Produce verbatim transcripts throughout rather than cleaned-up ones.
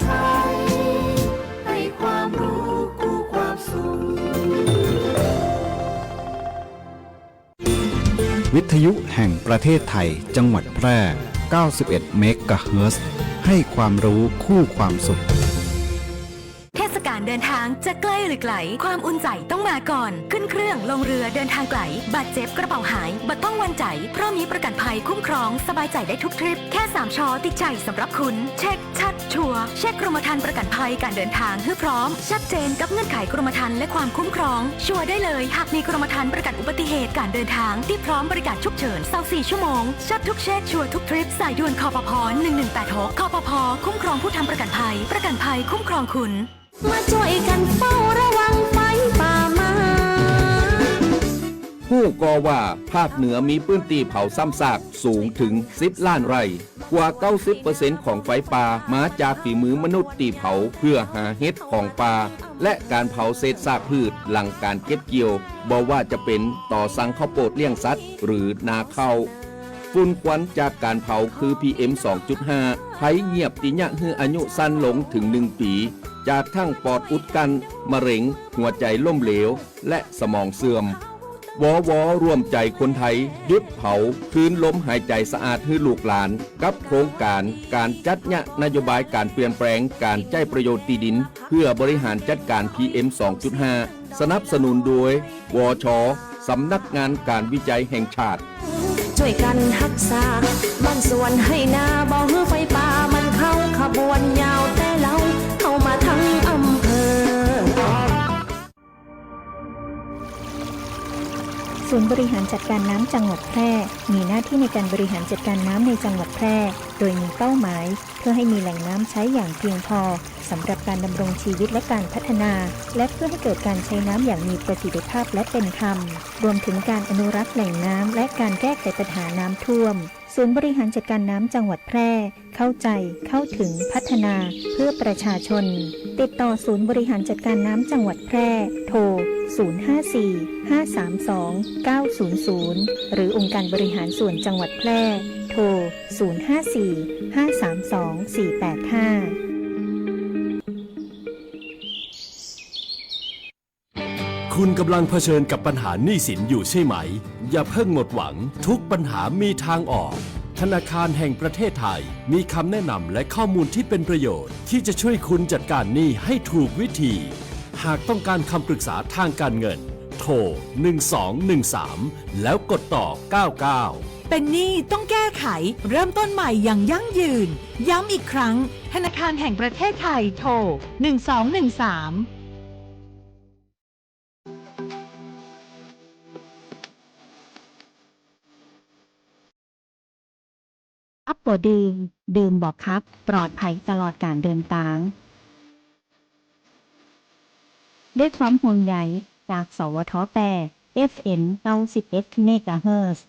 ไทย ให้ความรู้คู่ความสุข วิทยุแห่งประเทศไทย จังหวัดแพร่ เก้าสิบเอ็ดเมกะเฮิรตซ์ ให้ความรู้คู่ความสุข เทศกาลเดินทางจะใกล้หรือไกล ความอุ่นใจ๋ต้องมาก่อน ขึ้นเครื่อง ลงเรือ เดินทางไกล บาดเจ็บ กระเป๋าหาย บ่ต้องหวั่นใจ๋ เพราะมีประกั๋นภัยคุ้มครอง สบายใจ๋ได้ทุกทริป แค่สาม ชอ ติดใจ๋สำหรับคุณ เช็ค ชัด ชัวร์ เช็คกรมธรรม์ประกั๋นภัยก๋านเดินทางหื้อพร้อม ชัดเจนกับเงื่อนไขกรมธรรม์และความคุ้มครอง ชัวร์ได้เลย หากมีกรมธรรม์ประกั๋นอุบัติเหตุก๋านเดินทาง ตี้พร้อมบริก๋านฉุกเฉิน ซาวสี่ ชั่วโมง ชัดทุกเช็ค ชัวร์ทุกทริป สายด่วน คปภ. หนึ่งหนึ่งแปดหก คปภ. คุ้มครองผู้ทำประกั๋นภัย ประกั๋นภัยคุ้มครองคุณ มาจ้วยกั๋นเฝ้าระวังไฟป่ามา ฮู้ก่อว่าภาคเหนือมีพื้นตี้เผาซ้ำซากสูงเถิงสิบล้านไร่ กว่าเก้าสิบเปอร์เซ็นต์ของไฟป่ามาจากฝีมือมนุษย์ตี้เผาเพื่อหาเห็ดของป่า และก๋านเผาเศษซากพืชหลังก๋านเก็บเกี่ยว บ่ว่าจะเป๋นต่อสั่งข้าวโปดเลี้ยงสัตว์หรือนาข้าว ฝุ่นควันจากก๋านเผาคือ พีเอ็ม สองจุดห้า ภัยเยียบตี้เยียะหื้ออายุสั้นลงเถิงหนึ่งปี๋ จากทั้งปอดอุดกั้น มะเร็ง หัวใจ๋ล้มเหลว และสมองเสื่อม วว ร่วมใจ๋คนไทย หยุดเผา คืนลมหายใจ๋สะอาดหื้อลูกหลาน กับโครงก๋านก๋านจัดเยียะนโยบายก๋านเปลี่ยนแปลงก๋านใจ๊ประโยชน์ตี้ดิน เพื่อบริหารจัดก๋าน พีเอ็ม สองจุดห้า สนับสนุนโดย วช สำนักงานก๋านวิจัยแห่งชาติ จ้วยกั๋นฮักษาบ้านสวนไฮ่นา บ่หื้อไฟป่ามันเข้าขบวน ยาวแต่เล้าเข้ามาตึงอำเภอ ศูนย์บริหารจัดการน้ำจังหวัดแพร่ มีหน้าที่ในการบริหารจัดการน้ำในจังหวัดแพร่ โดยมีเป้าหมายเพื่อให้มีแหล่งน้ำใช้อย่างเพียงพอ สำหรับการดำรงชีวิตและการพัฒนา และเพื่อให้เกิดการใช้น้ำอย่างมีประสิทธิภาพและเป็นธรรม รวมถึงการอนุรักษ์แหล่งน้ำและการแก้ไขปัญหาน้ำท่วม ศูนย์บริหารจัดการน้ำจังหวัดแพร่ เข้าใจ เข้าถึง พัฒนา เพื่อประชาชน ติดต่อศูนย์บริหารจัดการน้ำจังหวัดแพร่ โทร ศูนย์ห้าสี่ ห้าสามสอง เก้าศูนย์ศูนย์ หรือองค์การบริหารส่วนจังหวัดแพร่ โทร ศูนย์ห้าสี่ ห้าสามสอง สี่แปดห้า คุณกำลังเผชิญกับปัญหาหนี้สินอยู่ใช่ไหม อย่าเพิ่งหมดหวัง ทุกปัญหามีทางออก ธนาคารแห่งประเทศไทยมีคำแนะนำและข้อมูลที่เป็นประโยชน์ ที่จะช่วยคุณจัดการหนี้ให้ถูกวิธี หากต้องการคำปรึกษาทางการเงิน โทร หนึ่งสองหนึ่งสาม แล้วกดต่อ เก้าเก้า เป็นหนี้ต้องแก้ไข เริ่มต้นใหม่อย่างยั่งยืน ย้ำอีกครั้ง ธนาคารแห่งประเทศไทย โทร หนึ่งสองหนึ่งสาม คับบ่ดื่ม ดื่มบ่ขับ ปลอดภัยตลอดก๋านเดินตาง ด้วยความห่วงใยจาก สวท แปด เอฟเอ็ม เก้าสิบเอ็ดเมกะเฮิรตซ์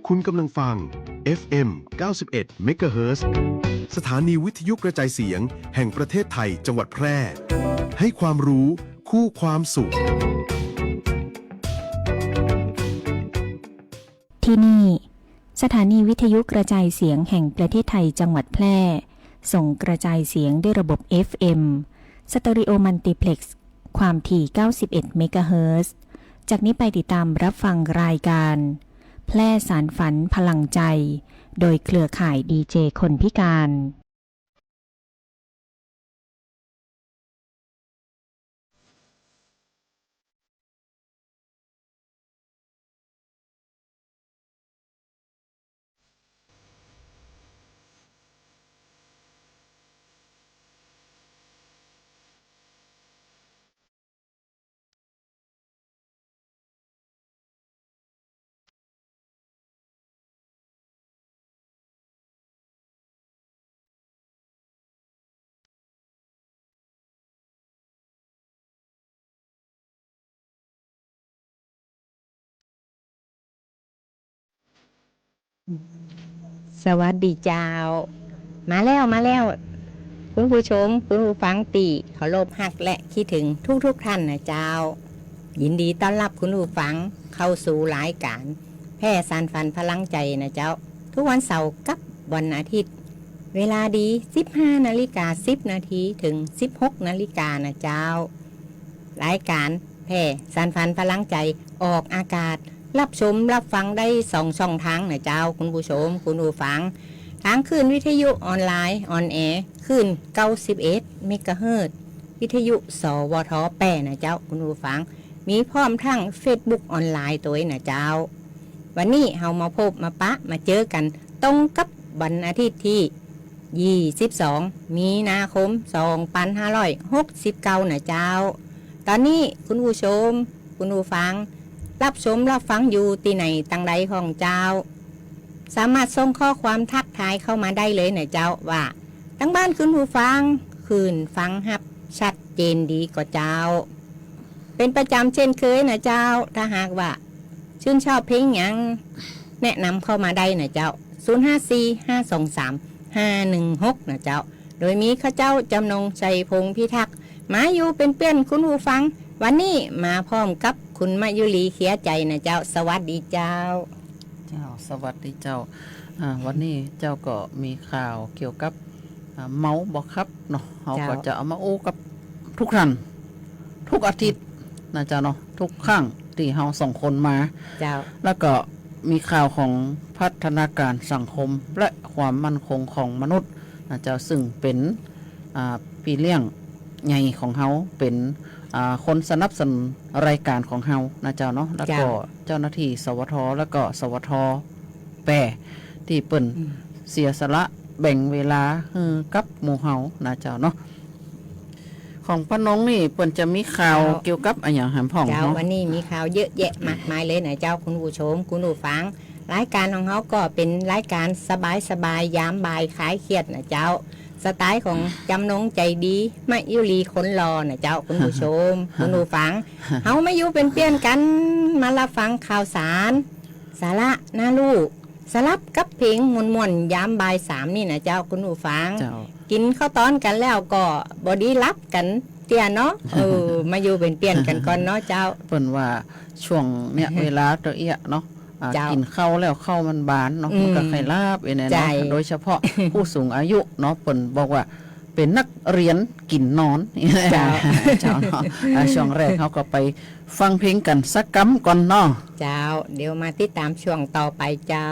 คุณกำลังฟัง เอฟเอ็ม เก้าสิบเอ็ดเมกะเฮิรตซ์ สถานีวิทยุกระจายเสียงแห่งประเทศไทย จังหวัดแพร่ ให้ความรู้คู่ความสุข ที่นี่ สถานีวิทยุกระจายเสียงแห่งประเทศไทย จังหวัดแพร่ ส่งกระจายเสียงด้วยระบบ เอฟเอ็ม สเตอริโอมัลติเพล็กซ์ ความถี่ เก้าสิบเอ็ดเมกะเฮิรตซ์ จากนี้ไปติดตามรับฟังรายการ แพร่สานฝันพลังใจ โดยเครือข่ายดีเจคนพิการ สวัสดีเจ้า มาแล้ว มาแล้ว คุณผู้ชม คุณผู้ฟังตี้เคารพฮักและคิดถึงทุกๆ ท่านนะเจ้า ยินดีต้อนฮับคุณผู้ฟังเข้าสู่รายก๋านแพร่สานฝันพลังใจ๋นะเจ้า กู้วันเสาร์กับวันอาทิตย์ เวลาดี สิบห้านาฬิกาสิบนาที เถิง สิบหกนาฬิกานะเจ้า รายก๋านแพร่สานฝันพลังใจ๋ออกอากาศ ฮับชมฮับฟังได้สองช่องตางนะเจ้า คุณผู้ชม คุณผู้ฟัง ตางคลื่นวิทยุออนไลน์ ออนแอร์ คลื่น เก้าสิบเอ็ดเมกะเฮิรตซ์ วิทยุ สวท แป้นะเจ้า คุณผู้ฟัง มีพร้อมตึงเฟซบุ๊กออนไลน์ตวยนะเจ้า วันนี้เฮามาพบมาปะมาเจอกั๋นตรงกับวันอาทิตย์ตี้ ยี่สิบสอง มีนาคม สองปันห้าร้อยหกสิบเก้านะเจ้า ต๋อนนี้คุณผู้ชม คุณผู้ฟัง ฮับชมฮับฟังอยู่ตี้ไหนตางใดของเจ้า สามารถส่งข้อความตั๊กทายเข้ามาได้เลยนะเจ้า ว่าตางบ้านคุณผู้ฟัง คลื่นฟังฮับชัดเจนดีก่อเจ้า เป๋นประจ๋ำเจ้นเกยนะเจ้า ถ้าหากว่า ชื่นชอบเพลงหยัง แนะนำเข้ามาได้นะเจ้า ศูนย์ห้าสี่ ห้าสองสาม ห้าหนึ่งหก นะเจ้า โดยมีข้าเจ้าจ๋ำนง ชัยพงษ์พิทักษ์ มาอยู่เป๋นเปื้อนคุณผู้ฟัง วันนี้มาพร้อมกับคุณมะยุรี เคลียร์ใจ๋นะเจ้า สวัสดีเจ้า เจ้า สวัสดีเจ้า อ่า วันนี้เจ้าก็มีข่าวเกี่ยวกับ อ่า เมาบ่ขับเนาะ เฮาก็ เจ้า จะเอามาอู้กับทุกท่าน ทุกอาทิตย์นะเจ้าเนาะ ทุกครั้งตี้เฮาสองคนมา เจ้า แล้วก็มีข่าวของพัฒนาการสังคมและความมั่นคงของมนุษย์นะเจ้า ซึ่งเป๋น อ่า ปี้เลี้ยงใหญ่ของเฮา เป๋น อ่า คนสนับสนุนรายก๋านของเฮานะเจ้าเนาะ แล้วก็ เจ้า เจ้าหน้าตี้ สวท แล้วก็ สวท แป้ ตี้เปิ้น อืม เสียสละแบ่งเวลาหื้อกับหมู่เฮานะเจ้าเนาะ ของป้านงนี่เปิ้นจะมีข่าว เจ้า เกี่ยวกับอะหยังแหมพ่อง เจ้า เนาะ วันนี้มีข่าวเยอะแยะมากมายเลยนะเจ้า คุณผู้ชม คุณผู้ฟัง รายก๋านของเฮาก็เป๋นรายก๋านสบายๆ ยามบ่ายคลายเครียดนะเจ้า สไตล์ของจ๋ำนงใจ๋ดี มะยุรีคนหล่อนะเจ้า คุณผู้ชม คุณผู้ฟัง เฮามาอยู่เป๋นเปื้อนกั๋น มาฮับฟังข่าวสาร สาระน่าฮู้ สลับกับเพลงม่วนๆ ยามบ่ายสามนี่นะเจ้า คุณผู้ฟัง เจ้า กิ๋นข้าวต๋อนกั๋นแล้วก็บ่ดีหลับกั๋นเตื้อเนาะ เออ มาอยู่เป๋นเปื้อนกั๋นก่อนเนาะเจ้า เปิ้นว่าช่วงเนี้ย เวลาเตื้อเอี้ยเนาะ อ่า เจ้า กิ๋นข้าวแล้วข้าวมันบานเนาะ อืม มันก็ใค่หลับเองแหละเนาะ ใจ้ โดยเฉพาะผู้สูงอายุเนาะ เปิ้นบอกว่าเป๋นนักเรียนกิ๋นนอน เจ้า เจ้าเนาะ อ่า ช่วงแรกเฮาก็ไปฟังเพลงกั๋นสักกำก่อนเนาะ เจ้า เดี๋ยวมาติดต๋ามช่วงต่อไปเจ้า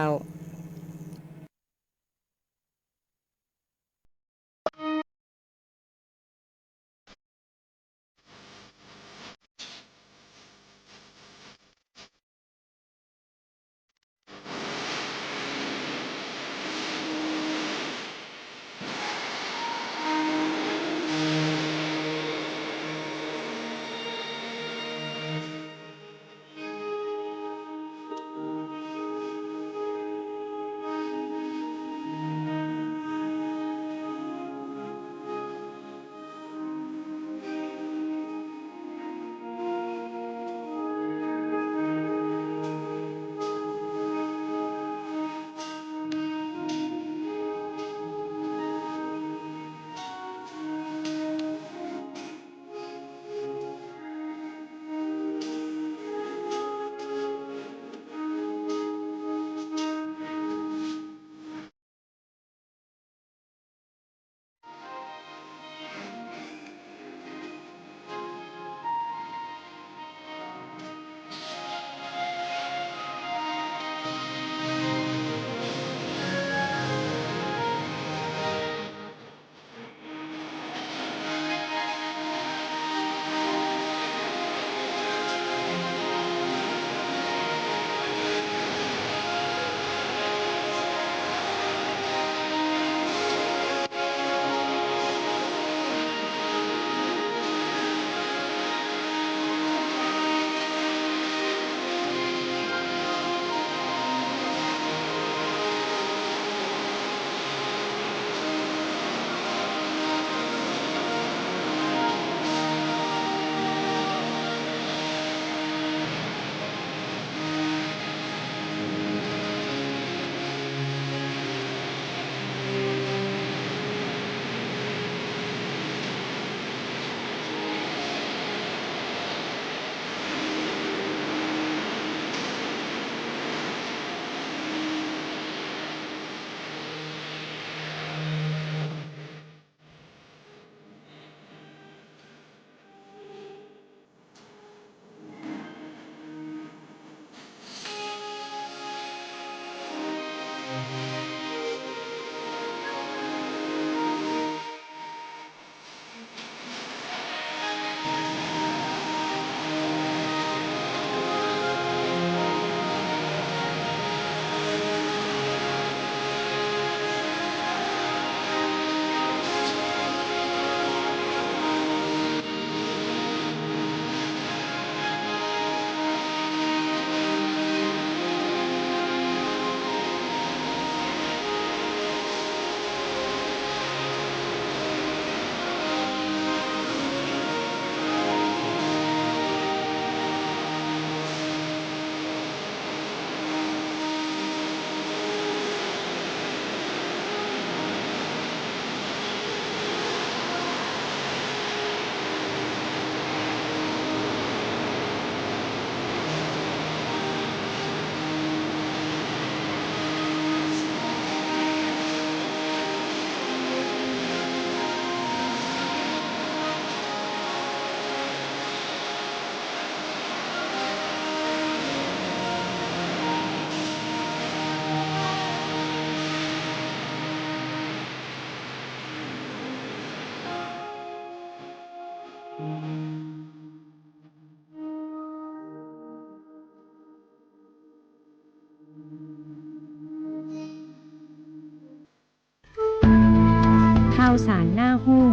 านหน้าฮู้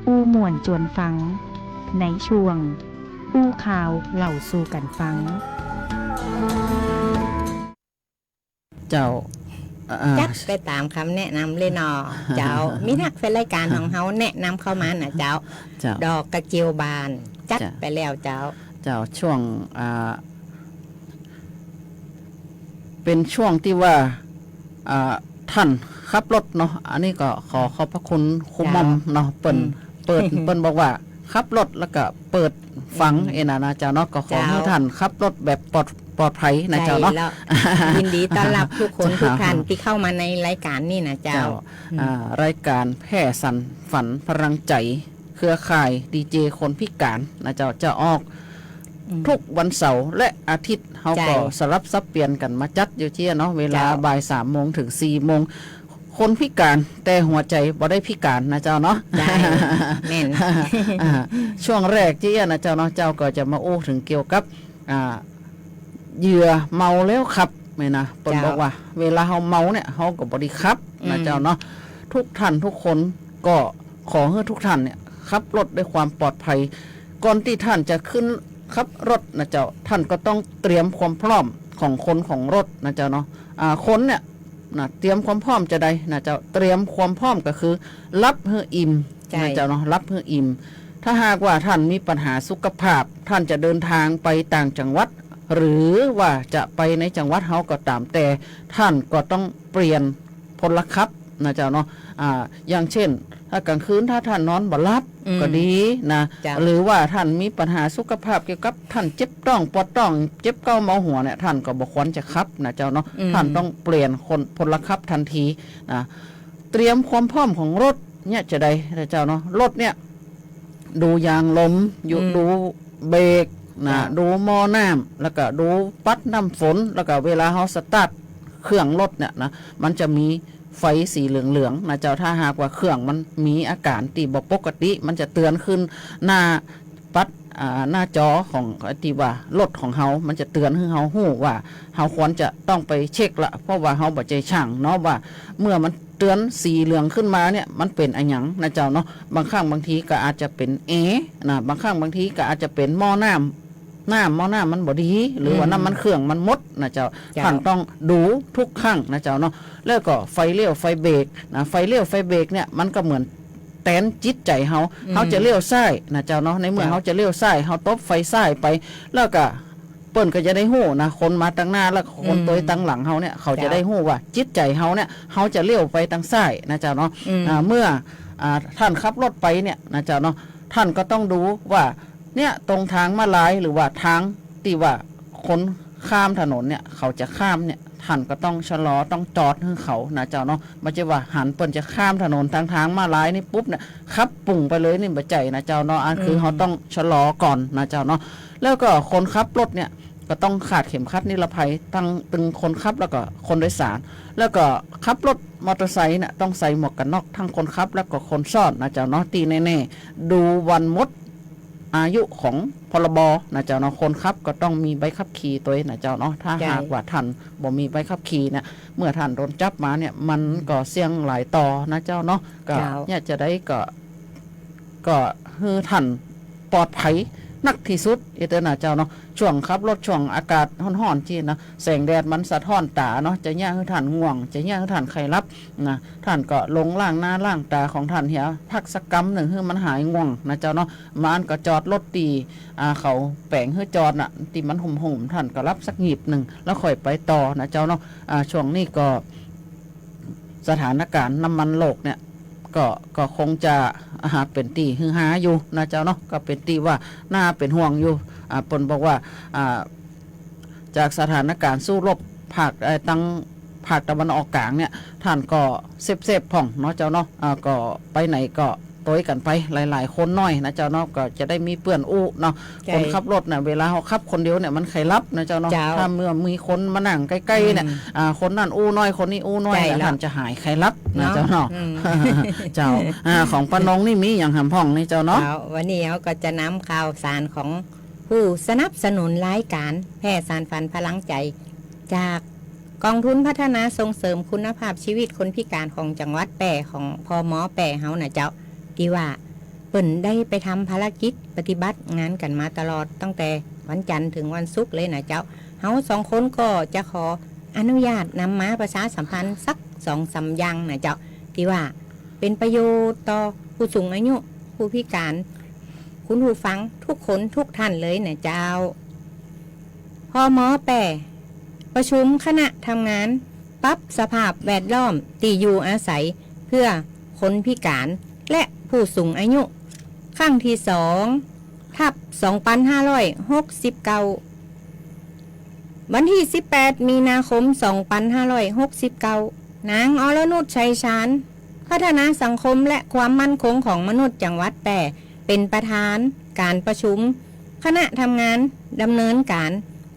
อู้ม่วนจวนฟัง ในช่วงอู้ข่าวเล่าสู่กั๋นฟัง เจ้า อ่า จัดไปต๋ามกำแนะนำเลยเนาะ เจ้า มีนักแฟนรายก๋านของเฮาแนะนำเข้ามาน่ะเจ้า เจ้า ดอกกระเจียวบาน จัด เจ้า ไปแล้วเจ้า เจ้า ช่วง อ่า เป๋นช่วงตี้ว่า อ่า ท่านขับรถเนาะ อันนี้ก็ขอขอบพระคุณครู เจ้า ม่อมเนาะ เปิ้น อืม เปิด เปิ้นบอกว่าขับรถแล้วก็เปิดฟัง อืม เอ้ยนะ นะเจ้าเนาะ ก็ขอหื้อ เจ้า ท่านขับรถแบบปลอด ปลอดภัยนะเจ้าเนาะ ใจ้แล้ว ยินดีต้อนรับทุกคน เจ้า ทุกท่านตี้เข้ามาในรายก๋านนี่นะเจ้า เจ้า อืม อ่า รายก๋านแพร่สานฝันพลังใจ๋ เครือข่ายดีเจคนพิก๋านนะเจ้า จะออก อืม ทุกวันเสาร์และอาทิตย์ เฮาก็ ใจ้ สลับสับเปลี่ยนกั๋นมาจัดอยู่เจี้ยเนาะ เวลา เจ้า บ่ายสามโมงเถิงสี่โมง คนพิก๋านแต่หัวใจ๋บ่ได้พิก๋านนะเจ้าเนาะ ใจ้ แม่น อ่า ช่วงแรกเจี้ยนะเจ้าเนาะ เจ้าก็จะมาอู้เถิงเกี่ยวกับ อ่า เหยื่อเมาแล้วขับเนี่ยนะ เปิ้น เจ้า บอกว่าเวลาเฮาเมาเนี่ย เฮาก็บ่ดีขับนะ อืม เจ้าเนาะ ทุกท่านทุกคนก็ขอหื้อทุกท่านเนี่ย ขับรถด้วยความปลอดภัย ก่อนตี้ท่านจะขึ้นขับรถนะเจ้า ท่านก็ต้องเตรียมความพร้อมของคนของรถนะเจ้าเนาะ อ่า คนเนี่ยนะ เตรียมความพร้อมจาใดนะเจ้า เตรียมความพร้อมก็คือ หลับหื้ออิ่ม ใจ้ นะเจ้าเนาะ หลับหื้ออิ่ม ถ้าหากว่าท่านมีปัญหาสุขภาพ ท่านจะเดินทางไปต่างจังหวัด หรือว่าจะไปในจังหวัดเฮาก็ต๋ามแต่ ท่านก็ต้องเปลี่ยนพลขับนะเจ้าเนาะ อ่า อย่างเช่น ถ้ากลางคืนถ้าท่านนอนบ่หลับ อืม ก็ดีนะ เจ้า หรือว่าท่านมีปัญหาสุขภาพเกี่ยวกับท่านเจ็บต๊องปวดต๊อง เจ็บเก๊าเมาหัวเนี่ย ท่านก็บ่ควรจะขับนะเจ้าเนาะ อืม ท่านต้องเปลี่ยนคน พลขับทันทีนะ เตรียมความพร้อมของรถเนี่ยจาใดนะเจ้าเนาะ รถเนี่ย ดูยางลม อยู่ อืม ดูเบรกนะ เจ้า ดูหม้อน้ำ แล้วก็ดูปั๊ดน้ำฝน แล้วก็เวลาเฮาสตาร์ทเครื่องรถเนี่ยนะ มันจะมีไฟสีเหลืองๆ นะเจ้า ถ้าหากว่าเครื่องมันมีอาก๋านตี้บ่ปกติ มันจะเตือนขึ้นหน้าปั๊ด อ่า หน้าจอของตี้ว่ารถของเฮา มันจะเตือนหื้อเฮาฮู้ว่าเฮาควรจะต้องไปเช็คละ เพราะว่าเฮาบ่ใจ้ช่างเนาะ ว่าเมื่อมันเตือนสีเหลืองขึ้นมาเนี่ย มันเป๋นอะหยังนะเจ้าเนาะ บางครั้งบางทีก็อาจจะเป๋นแอร์นะ บางครั้งบางทีก็อาจจะเป๋นหม้อน้ำ น้ำหม้อน้ำมันบ่ดี หรือว่า อืม น้ำมันเครื่องมันหมดนะเจ้า เจ้า ท่านต้องดูทุกครั้งนะเจ้าเนาะ แล้วก็ไฟเลี้ยวไฟเบรกนะ ไฟเลี้ยวไฟเบรกเนี่ยมันก็เหมือนแตนจิตใจ๋เฮา อืม เฮาจะเลี้ยวซ้ายนะเจ้าเนาะ ในเมื่อ เจ้า เฮาจะเลี้ยวซ้าย เฮาตบไฟซ้ายไป แล้วก็เปิ้นก็จะได้ฮู้นะ คนมาตังหน้าแล้วคน อืม ตวยตังหลังเฮาเนี่ย เขาจะ เจ้า ได้ฮู้ว่าจิตใจ๋เฮาเนี่ย เฮาจะเลี้ยวไปตังซ้ายนะเจ้าเนาะ อืม อ่า เมื่อ อ่า ท่านขับรถไปเนี่ยนะเจ้าเนาะ ท่านก็ต้องดูว่า เนี่ย ตรงทางม้าลายหรือว่าทางตี้ว่าคนข้ามถนนเนี่ย เขาจะข้ามเนี่ย ท่านก็ต้องชะลอ ต้องจอดหื้อเขานะเจ้าเนาะ บ่ใจ้ว่าหันเปิ้นจะข้ามถนนตางทางม้าลายนี่ปุ๊บเนี่ย ขับปุ้งไปเลยนี่บ่ใจ้นะเจ้าเนาะ อันคือ อืม เฮาต้องชะลอก่อนนะเจ้าเนาะ แล้วก็คนขับรถเนี่ย ก็ต้องคาดเข็มขัดนิรภัย ตึงคนขับแล้วก็คนโดยสาร แล้วก็ขับรถมอเตอร์ไซค์เนี่ย ต้องใส่หมวกกั๋นน็อกทั้งคนขับแล้วก็คนซ้อนนะเจ้าเนาะ ตี้แน่ๆ ดูวันหมด อายุของ พรบ นะเจ้าเนาะ คนขับก็ต้องมีใบขับขี่ตวยนะเจ้าเนาะ ถ้า ใจ้ หากว่าท่านบ่มีใบขับขี่เนี่ย เมื่อท่านโดนจับมาเนี่ย มัน อืม ก็เสี่ยงหลายต่อนะเจ้าเนาะ ก็ เจ้า เนี่ยจะได้ก็ ก็หื้อท่านปลอดภัยนักตี้สุดเอเตอร์นะเจ้าเนาะ ช่วงขับรถช่วงอากาศฮ้อนๆ จี้นะ แสงแดดมันสะท้อนต๋าเนาะ จะเยียะหื้อท่านง่วง จะเยียะหื้อท่านใค่หลับนะ ท่านก็ลงล้างหน้าล้างต๋าของท่านเหีย พักสักกำนึ่งหื้อมันหายง่วงนะเจ้าเนาะ บ่อั้นก็จอดรถตี้ อ่า เขาแป๋งหื้อจอดน่ะ ตี้มันโฮมๆ ท่านก็หลับสักงีบนึ่ง แล้วค่อยไปต่อนะเจ้าเนาะ อ่า ช่วงนี้ก็สถานก๋ารณ์น้ำมันโลกเนี่ย ก็ ก็คงจะ อ่า เป๋นตี้ฮือฮาอยู่นะเจ้าเนาะ ก็เป๋นตี้ว่าน่าเป๋นห่วงอยู่ อ่า เปิ้นบอกว่า อ่า จากสถานก๋ารณ์สู้รบภาค เอ่อ ตังภาคตะวันออกกลางเนี่ย ท่านก็เซฟๆ พ่องเนาะเจ้าเนาะ อ่า ก็ไปไหนก็ตวยกั๋นไปหลายๆ คนหน้อยนะเจ้าเนาะ ก็จะได้มีเปื้อนอู้เนาะ ใจ้ คนขับรถน่ะ เวลาเฮาขับคนเดียวเนี่ย มันใค่หลับนะเจ้าเนาะ เจ้า ถ้าเมื่อมีคนมานั่งใก้ๆ เนี่ย อืม อ่า คนนั้นอู้น้อย คนนี้อู้น้อย ใจ้ น่ะ แล้ว ท่านจะหายใค่หลับนะ เนาะ เจ้าเนาะ อืม เจ้า อ่า ของป้านงนี่มีหยังแหมพ่องนี่เจ้าเนาะ เจ้า วันนี้เฮาก็จะนำข่าวสารของ ผู้สนับสนุนรายก๋านแพร่สานฝันพลังใจ๋ จากกองทุนพัฒนาส่งเสริมคุณภาพชีวิตคนพิก๋านของจังหวัดแป้ ของ พม. แป้เฮาน่ะเจ้า ตี้ว่าเปิ้นได้ไปทำภารกิจปฏิบัติงานกั๋นมาตลอด ตั้งแต่วันจันทร์เถิงวันศุกร์เลยน่ะเจ้า เฮาสองคนก็จะขออนุญาตนำมาประชาสัมพันธ์สักสองสามอย่างน่ะเจ้า ตี้ว่าเป๋นประโยชน์ต่อผู้สูงอายุ ผู้พิก๋าน คุณผู้ฟังทุกคนทุกท่านเลยน่ะเจ้า พม.แป้ ประชุมคณะทำงานปรับสภาพแวดล้อมตี้อยู่อาศัยเพื่อคนพิก๋านและผู้สูงอายุ ครั้งตี้สอง ทับ สองปันห้าร้อยหกสิบเก้า วันตี้สิบแปด มีนาคม สองปันห้าร้อยหกสิบเก้า นางอรนุช ชัยชาญ พัฒนาสังคมและความมั่นคงของมนุษย์จังหวัดแป้ เป๋นประธานก๋านประชุมคณะทำงานดำเนินก๋าน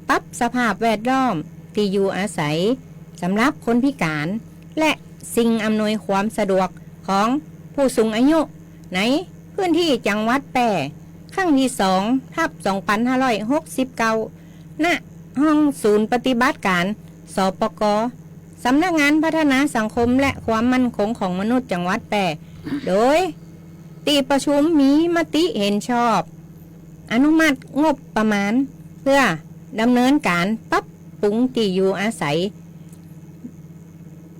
ปรับสภาพแวดล้อมตี้อยู่อาศัยสำหรับคนพิก๋าน และสิ่งอำนวยความสะดวกของผู้สูงอายุในพื้นตี้จังหวัดแป้ ครั้งตี้สอง ทับ สองปันห้าร้อยหกสิบเก้า ณ ห้องศูนย์ปฏิบัติก๋าน สปก สำนักงานพัฒนาสังคมและความมั่นคงของมนุษย์จังหวัดแป้ โดยตี้ประชุมมีมติเห็นชอบ อนุมัติงบประมาณเพื่อดำเนินก๋านปรับปรุงตี้อยู่อาศัย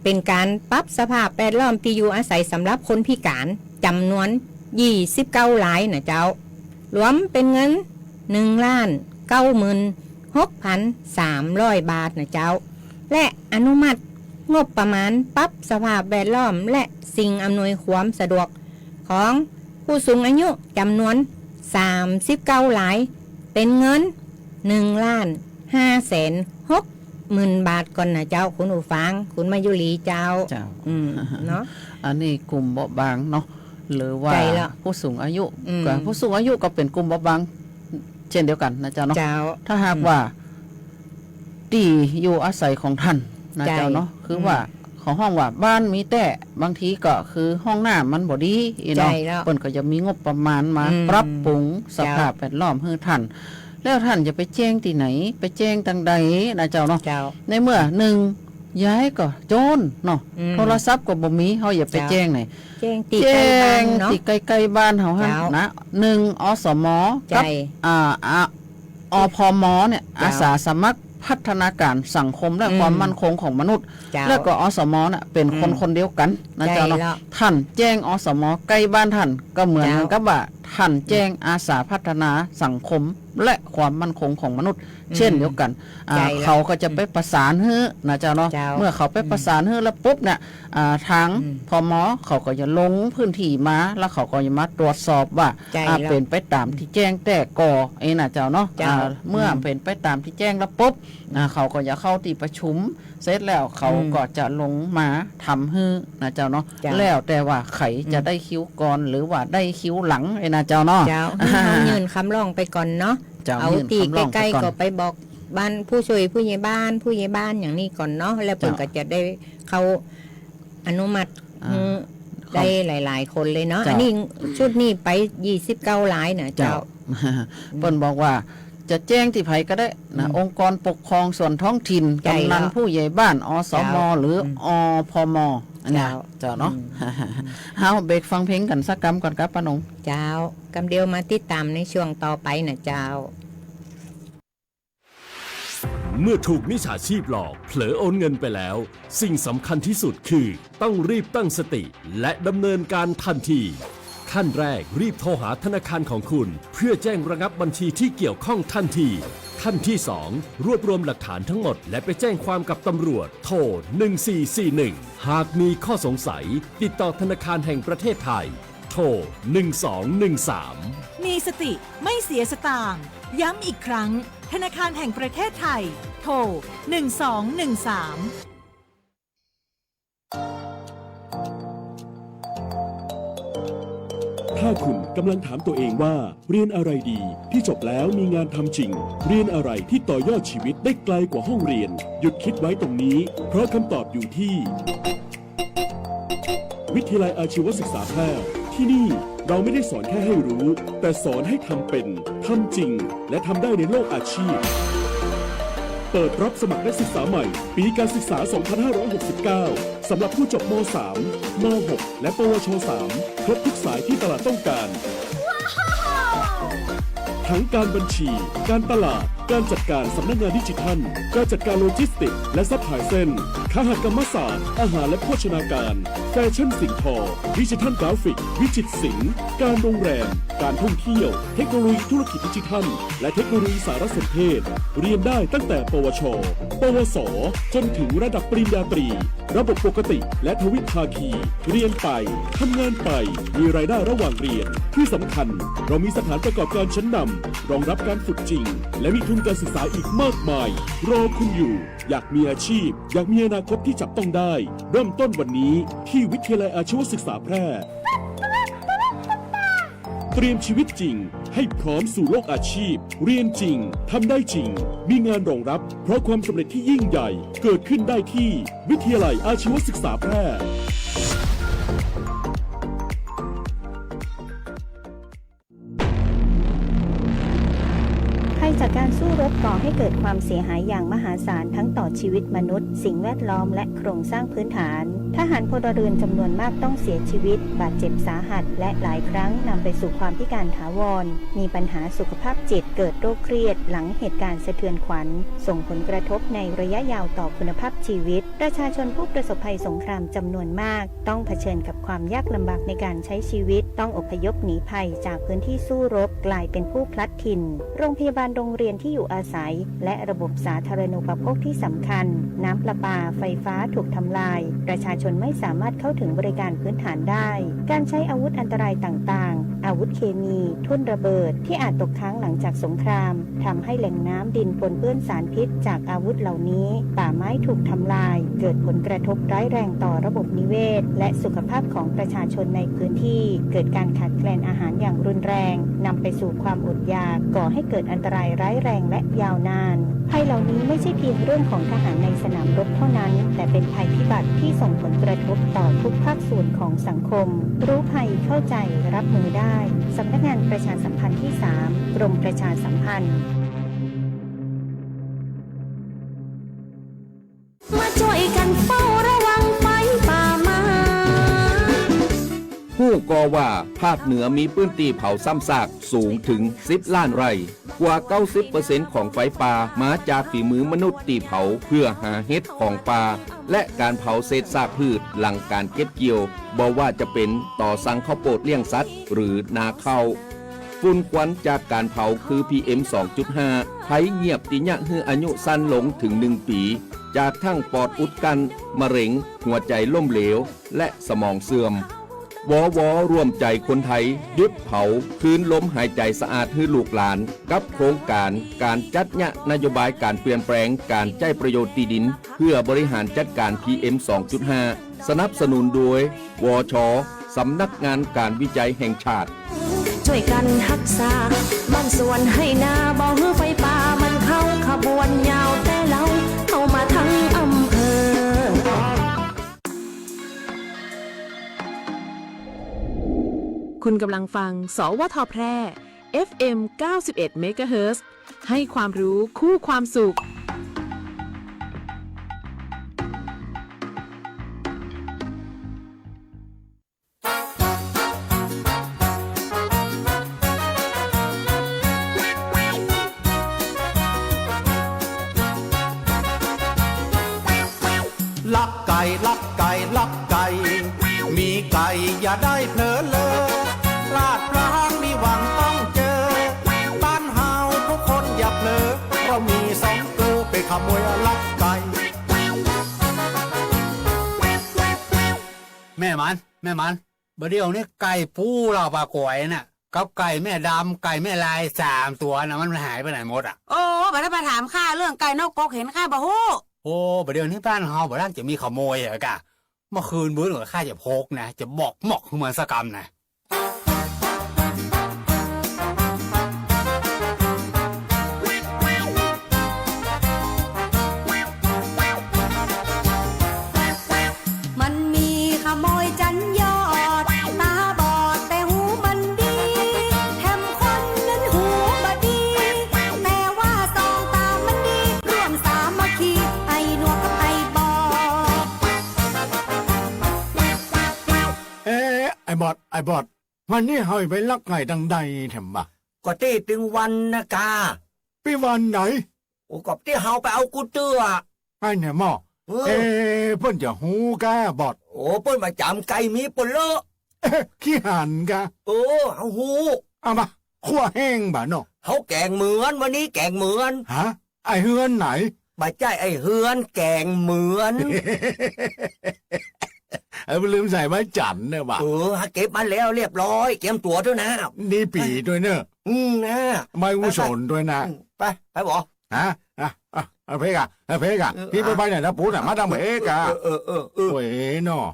เป๋นก๋านปรับสภาพแวดล้อมตี้อยู่อาศัยสำหรับคนพิก๋านจำนวนยี่สิบเก้ารายน่ะเจ้า รวมเป๋นเงินหนึ่งล้านเก้าหมื่นหกพันสามร้อยบาทน่ะเจ้า และอนุมัติงบประมาณปรับสภาพแวดล้อมและสิ่งอำนวยความสะดวกของผู้สูงอายุจำนวนสามสิบเก้าราย เป๋นเงินหนึ่งล้านห้าแสนหกหมื่นบาทก่อนน่ะเจ้า คุณผู้ฟัง คุณมายุรีเจ้า เจ้า อืม เนาะ อันนี้กลุ่มเปราะบางเนาะ หรือว่า ใจ้แล้ว ผู้สูงอายุ อืม ก็ผู้สูงอายุก็เป๋นกลุ่มเปราะบางเช่นเดียวกั๋นน่ะเจ้าเนาะ เจ้า ถ้าหาก อืม ว่า ตี้อยู่อาศัยของต้านน่ะ ใจ้ เจ้าเนาะ คือ อืม ว่าเขาฮ้องว่าบ้านมีแต๊ บางทีก็คือห้องน้ำมันบ่ดีอี้เนาะ ใจ้แล้ว เปิ้นก็จะมีงบประมาณมา อืม ปรับปรุงสภาพ เจ้า แวดล้อมหื้อต้าน แล้วต้านจะไปแจ้งตี้ไหน ไปแจ้งตางใดน่ะเจ้าเนาะ เจ้า ในเมื่อหนึ่ง ยายก็จนเนาะ อืม โทรศัพท์ก็บ่มี เฮาอย่าไป เจ้า แจ้งไหน แจ้งตี้ใก้บ้านเนาะ แจ้งตี้ใก้ๆบ้านเฮาหั้น เจ้า นะ หนึ่ง อสม กับ ใจ้ อ่า อ่า อพม เนี่ย เจ้า อาสาสมัครพัฒนาการสังคมและ อืม ความมั่นคงของมนุษย์ เจ้า แล้วก็ อสม น่ะ เป๋นคน อืม คนเดียวกั๋นน่ะ ใจ้ เจ้าเนาะ แล้ว ต้านแจ้ง อสม ใก้บ้านต้าน ก็เหมือน เจ้า กับว่าต้านแจ้ง อืม อาสาพัฒนาสังคมและความมั่นคงของมนุษย์ อืม เช่นเดียวกั๋น อ่า ใจ้ แล้ว เขาก็จะไปประสานหื้อน่ะเจ้าเนาะ เจ้า เมื่อเขาไปประสานหื้อแล้วปุ๊บเนี่ย อ่า ทาง อืม พม เขาก็จะลงพื้นที่มา แล้วเขาก็จะมาตรวจสอบว่า ใจ้ อ่า แล้ว เป๋นไปต๋ามตี้แจ้งแต๊ก่อ เอ้ยน่ะเจ้าเนาะ เจ้า อ่า เมื่อ อืม เป๋นไปต๋ามตี้แจ้งแล้วปุ๊บ อ่า เขาก็จะเข้าตี้ประชุม เสร็จแล้วเขา อืม ก็จะลงมาทำหื้อน่ะเจ้าเนาะ เจ้า แล้วแต่ว่าใผจะ อืม ได้คิวก่อน หรือว่าได้คิวหลัง เอ้ยน่ะเจ้าเนาะ เจ้า หื้อเขายื่นกำร้องไปก่อนเนาะ เจ้า เอา ยื่น ตี้ กำร้องไปก่อน ใก้ๆก็ไปบอกบ้านผู้ช่วยผู้ใหญ่บ้าน ผู้ใหญ่บ้านอย่างนี้ก่อนเนาะ แล้วเปิ้น เจ้า ก็จะได้เข้าอนุมัติ อ่า หื้อ ได้หลายๆคนเลยเนาะ เจ้า อันนี้ชุดนี้ไปยี่สิบเก้ารายน่ะ เจ้า เจ้า เปิ้นบอกว่าจะแจ้งตี้ใผก็ได้นะ อืม องค์กรปกครองส่วนท้องถิ่น ใจ้ กำนัน แล้ว ผู้ใหญ่บ้าน อสม เจ้า หรือ อืม อพม อันเนี้ย เจ้า เจ้าเนาะ อืม เฮาเบรกฟังเพลงกั๋นสักกำก่อนครับป้าหนง เจ้า กำเดียวมาติดต๋ามในช่วงต่อไปน่ะเจ้า เมื่อถูกมิจฉาชีพหลอก เผลอโอนเงินไปแล้ว สิ่งสำคัญที่สุดคือต้องรีบตั้งสติ และดำเนินการทันที ขั้นแรก รีบโทรหาธนาคารของคุณ เพื่อแจ้งระงับบัญชีที่เกี่ยวข้องทันที ขั้นที่สอง รวบรวมหลักฐานทั้งหมด และไปแจ้งความกับตำรวจ โทร หนึ่งสี่สี่หนึ่ง หากมีข้อสงสัย ติดต่อธนาคารแห่งประเทศไทย โทร หนึ่งสองหนึ่งสาม มีสติไม่เสียสตางค์ ย้ำอีกครั้ง ธนาคารแห่งประเทศไทย โทร หนึ่งสองหนึ่งสาม ถ้าคุณกำลังถามตัวเองว่า เรียนอะไรดีที่จบแล้วมีงานทำจริง เรียนอะไรที่ต่อยอดชีวิตได้ไกลกว่าห้องเรียน หยุดคิดไว้ตรงนี้ เพราะคำตอบอยู่ที่ วิทยาลัยอาชีวศึกษาแพร่ ที่นี่เราไม่ได้สอนแค่ให้รู้ แต่สอนให้ทำเป็น ทำจริง และทำได้ในโลกอาชีพ เปิดรับสมัครนักศึกษาใหม่ ปีการศึกษา สองพันห้าร้อยหกสิบเก้า สำหรับผู้จบ ม.สาม ม.หก และ ปวช.สาม ครบทุกสายที่ตลาดต้องการ ทั้งการบัญชี การตลาด การจัดการสำนักงานดิจิทัล การจัดการโลจิสติกส์และซัพพลายเชน คหกรรมศาสตร์ อาหารและโภชนาการ แฟชั่นสิ่งทอ ดิจิทัลกราฟิก วิจิตรศิลป์ การโรงแรม การท่องเที่ยว เทคโนโลยีธุรกิจดิจิทัล และเทคโนโลยีสารสนเทศ เรียนได้ตั้งแต่ ปวช ปวส จนถึงระดับปริญญาตรี ระบบปกติและทวิภาคี เรียนไป ทำงานไป มีรายได้ระหว่างเรียน ที่สำคัญ เรามีสถานประกอบการชั้นนำ รองรับการฝึกจริง และมีทุนการศึกษาอีกมากมาย รอคุณอยู่ อยากมีอาชีพ อยากมีอนาคตที่จับต้องได้ เริ่มต้นวันนี้ที่วิทยาลัยอาชีวศึกษาแพร่ เตรียมชีวิตจริง ให้พร้อมสู่โลกอาชีพ เรียนจริง ทำได้จริง มีงานรองรับ เพราะความสำเร็จที่ยิ่งใหญ่ เกิดขึ้นได้ที่วิทยาลัยอาชีวศึกษาแพร่ ภัยจากการสู้รบก่อให้เกิดความเสียหายอย่างมหาศาลทั้งต่อชีวิตมนุษย์ สิ่งแวดล้อม และโครงสร้างพื้นฐาน ทหารพลเรือนจำนวนมากต้องเสียชีวิต บาดเจ็บสาหัส และหลายครั้งนำไปสู่ความพิการถาวร มีปัญหาสุขภาพจิต เกิดโรคเครียดหลังเหตุการณ์สะเทือนขวัญ ส่งผลกระทบในระยะยาวต่อคุณภาพชีวิต ประชาชนผู้ประสบภัยสงครามจำนวนมาก ต้องเผชิญกับความยากลำบากในการใช้ชีวิต ต้องอพยพหนีภัยจากพื้นที่สู้รบ กลายเป็นผู้พลัดถิ่น โรงพยาบาล โรงเรียน ที่อยู่อาศัย และระบบสาธารณูปโภคที่สำคัญ น้ำประปา ไฟฟ้าถูกทำลาย ประชาชนไม่สามารถเข้าถึงบริการพื้นฐานได้ การใช้อาวุธอันตรายต่างๆ อาวุธเคมี ทุ่นระเบิด ที่อาจตกค้างหลังจากสงคราม ทำให้แหล่งน้ำดินปนเปื้อนสารพิษจากอาวุธเหล่านี้ ป่าไม้ถูกทำลาย เกิดผลกระทบร้ายแรงต่อระบบนิเวศ และสุขภาพของประชาชนในพื้นที่ เกิดการขาดแคลนอาหารอย่างรุนแรง นำไปสู่ความอดอยาก ก่อให้เกิดอันตรายร้ายแรงและยาวนาน ภัยเหล่านี้ไม่ใช่เพียงเรื่องของทหารในสนามรบเท่านั้น แต่เป็นภัยพิบัติที่ส่งผลกระทบต่อทุกภาคส่วนของสังคม รู้ภัยเข้าใจรับมือได้ สำนักงานประชาสัมพันธ์ที่สาม กรมประชาสัมพันธ์ มาจ้วยกั๋นเฝ้าระวังไฟป่ามา ฮู้ก่อว่าภาคเหนือมีปื้นตี้เผาซ้ำซากสูงเถิงสิบล้านไร่ กว่าเก้าสิบเปอร์เซ็นต์ของไฟป่ามาจากฝีมือมนุษย์ตี้เผาเพื่อหาเห็ดของป่า และก๋านเผาเศษซากพืชหลังก๋านเก็บเกี่ยว บ่ว่าจะเป๋นต่อสั่งข้าวโปดเลี้ยงสัตว์หรือนาข้าว ฝุ่นควันจากก๋านเผาคือ พีเอ็ม สองจุดห้า ภัยเยียบตี้เยียะหื้ออายุสั้นลงเถิงหนึ่งปี๋ จากทั้งปอดอุดกั้น มะเร็ง หัวใจ๋ล้มเหลว และสมองเสื่อม วว ร่วมใจ๋คนไทย หยุดเผา คืนลมหายใจ๋สะอาดหื้อลูกหลาน กับโครงก๋านก๋านจัดเยียะนโยบายก๋านเปลี่ยนแปลงก๋านใจ๊ประโยชน์ตี้ดิน เพื่อบริหารจัดก๋าน พีเอ็ม สองจุดห้า สนับสนุนโดย วช สำนักงานก๋านวิจัยแห่งชาติ จ้วยกั๋นฮักษาบ้านสวนไฮ่นา บ่หื้อไฟป่ามันเข้าขบวนยาว แต่เฮาเข้ามาทั้งอำเภอ คุณกำลังฟัง สวท แพร่ เอฟเอ็ม เก้าสิบเอ็ด เมกะเฮิรตซ์ ให้ความรู้คู่ความสุข ลักไก่ ลักไก่ ลักไก่ มีไก่อย่าได้เผลอเลอ พลาดพลั้งมีหวังต้องเจอ บ้านเฮาทุกคนอย่าเผลอ เรามีสองเกลอ ไปขโมยลักไก่ แม่มัน แม่มัน บ่าเดี่ยวนี้ไก่ปูเล่าปลากวยน่ะ กับไก่แม่ดำ ไก่แม่ลาย สามตั๋วน่ะ มันหายไปไหนหมดอะ โอ้ บ่าได้มาถามข้าเรื่องไก่นอกกก เห็นข้าบ่ฮู้ โอ้ บ่าเดี่ยวนี้บ้านเฮาบ่าดันจะมีขโมยเหรอกะ เมื่อคืนมื้อหนึ่งข้าจะพกนะ จะบอกหมอกหื้อมันสักกำนะ มันมีขโมยจันยอด ตาบอดแต่หูมันดี แถมคนนั้นหูบ่ดี แต่ว่าสองตามันดี ร่วมสาม อ้บอด อ้บอด วันนี้เฮาไปลักไก่ตังใดแถมบ่า ก็ตี้ตึงวันนะก้า ปี้วันไหน โอ้ ก็ตี้เฮาไปเอากู้เตื้อ ไอ้เนี่ยหม้อ เออ เอ๊ะ เปิ้นจะฮู้ก้าบอด โอ้ เปิ้นบ่าจ๋ำไก่มีเปิ้นเลอะ เอ๊ะ ขี้หันก้า เออ เฮาฮู้ เอามา คั่วแห้งบ่าเนาะ เฮาแก๋งเหมือน วันนี้แก๋งเหมือน ฮะ ไอ้เฮือนไหน บ่ใจ้ ไอ้เฮือนแก๋งเหมือน เออ ลืมใส่ไม้จันทร์เนี่ยบ่า เออ หาเก็บมาแล้วเรียบร้อย เตรียมตั๋วด้วยนะ นี่ปี๋ด้วยเนอะ อืมนะ ไม้อู้สนด้วยนะ อืม ไป ไปบ่ ฮะ อ่ะ อ่ะ เอาเพกอ่ะ เอาเพกอ่ะ เออ พี่ไป อ่ะ ไปไหนนะปุ๊ดอ่ะ มาตังเพกอ่ะ เออ เออ เออ เออ โอ้ยเนาะ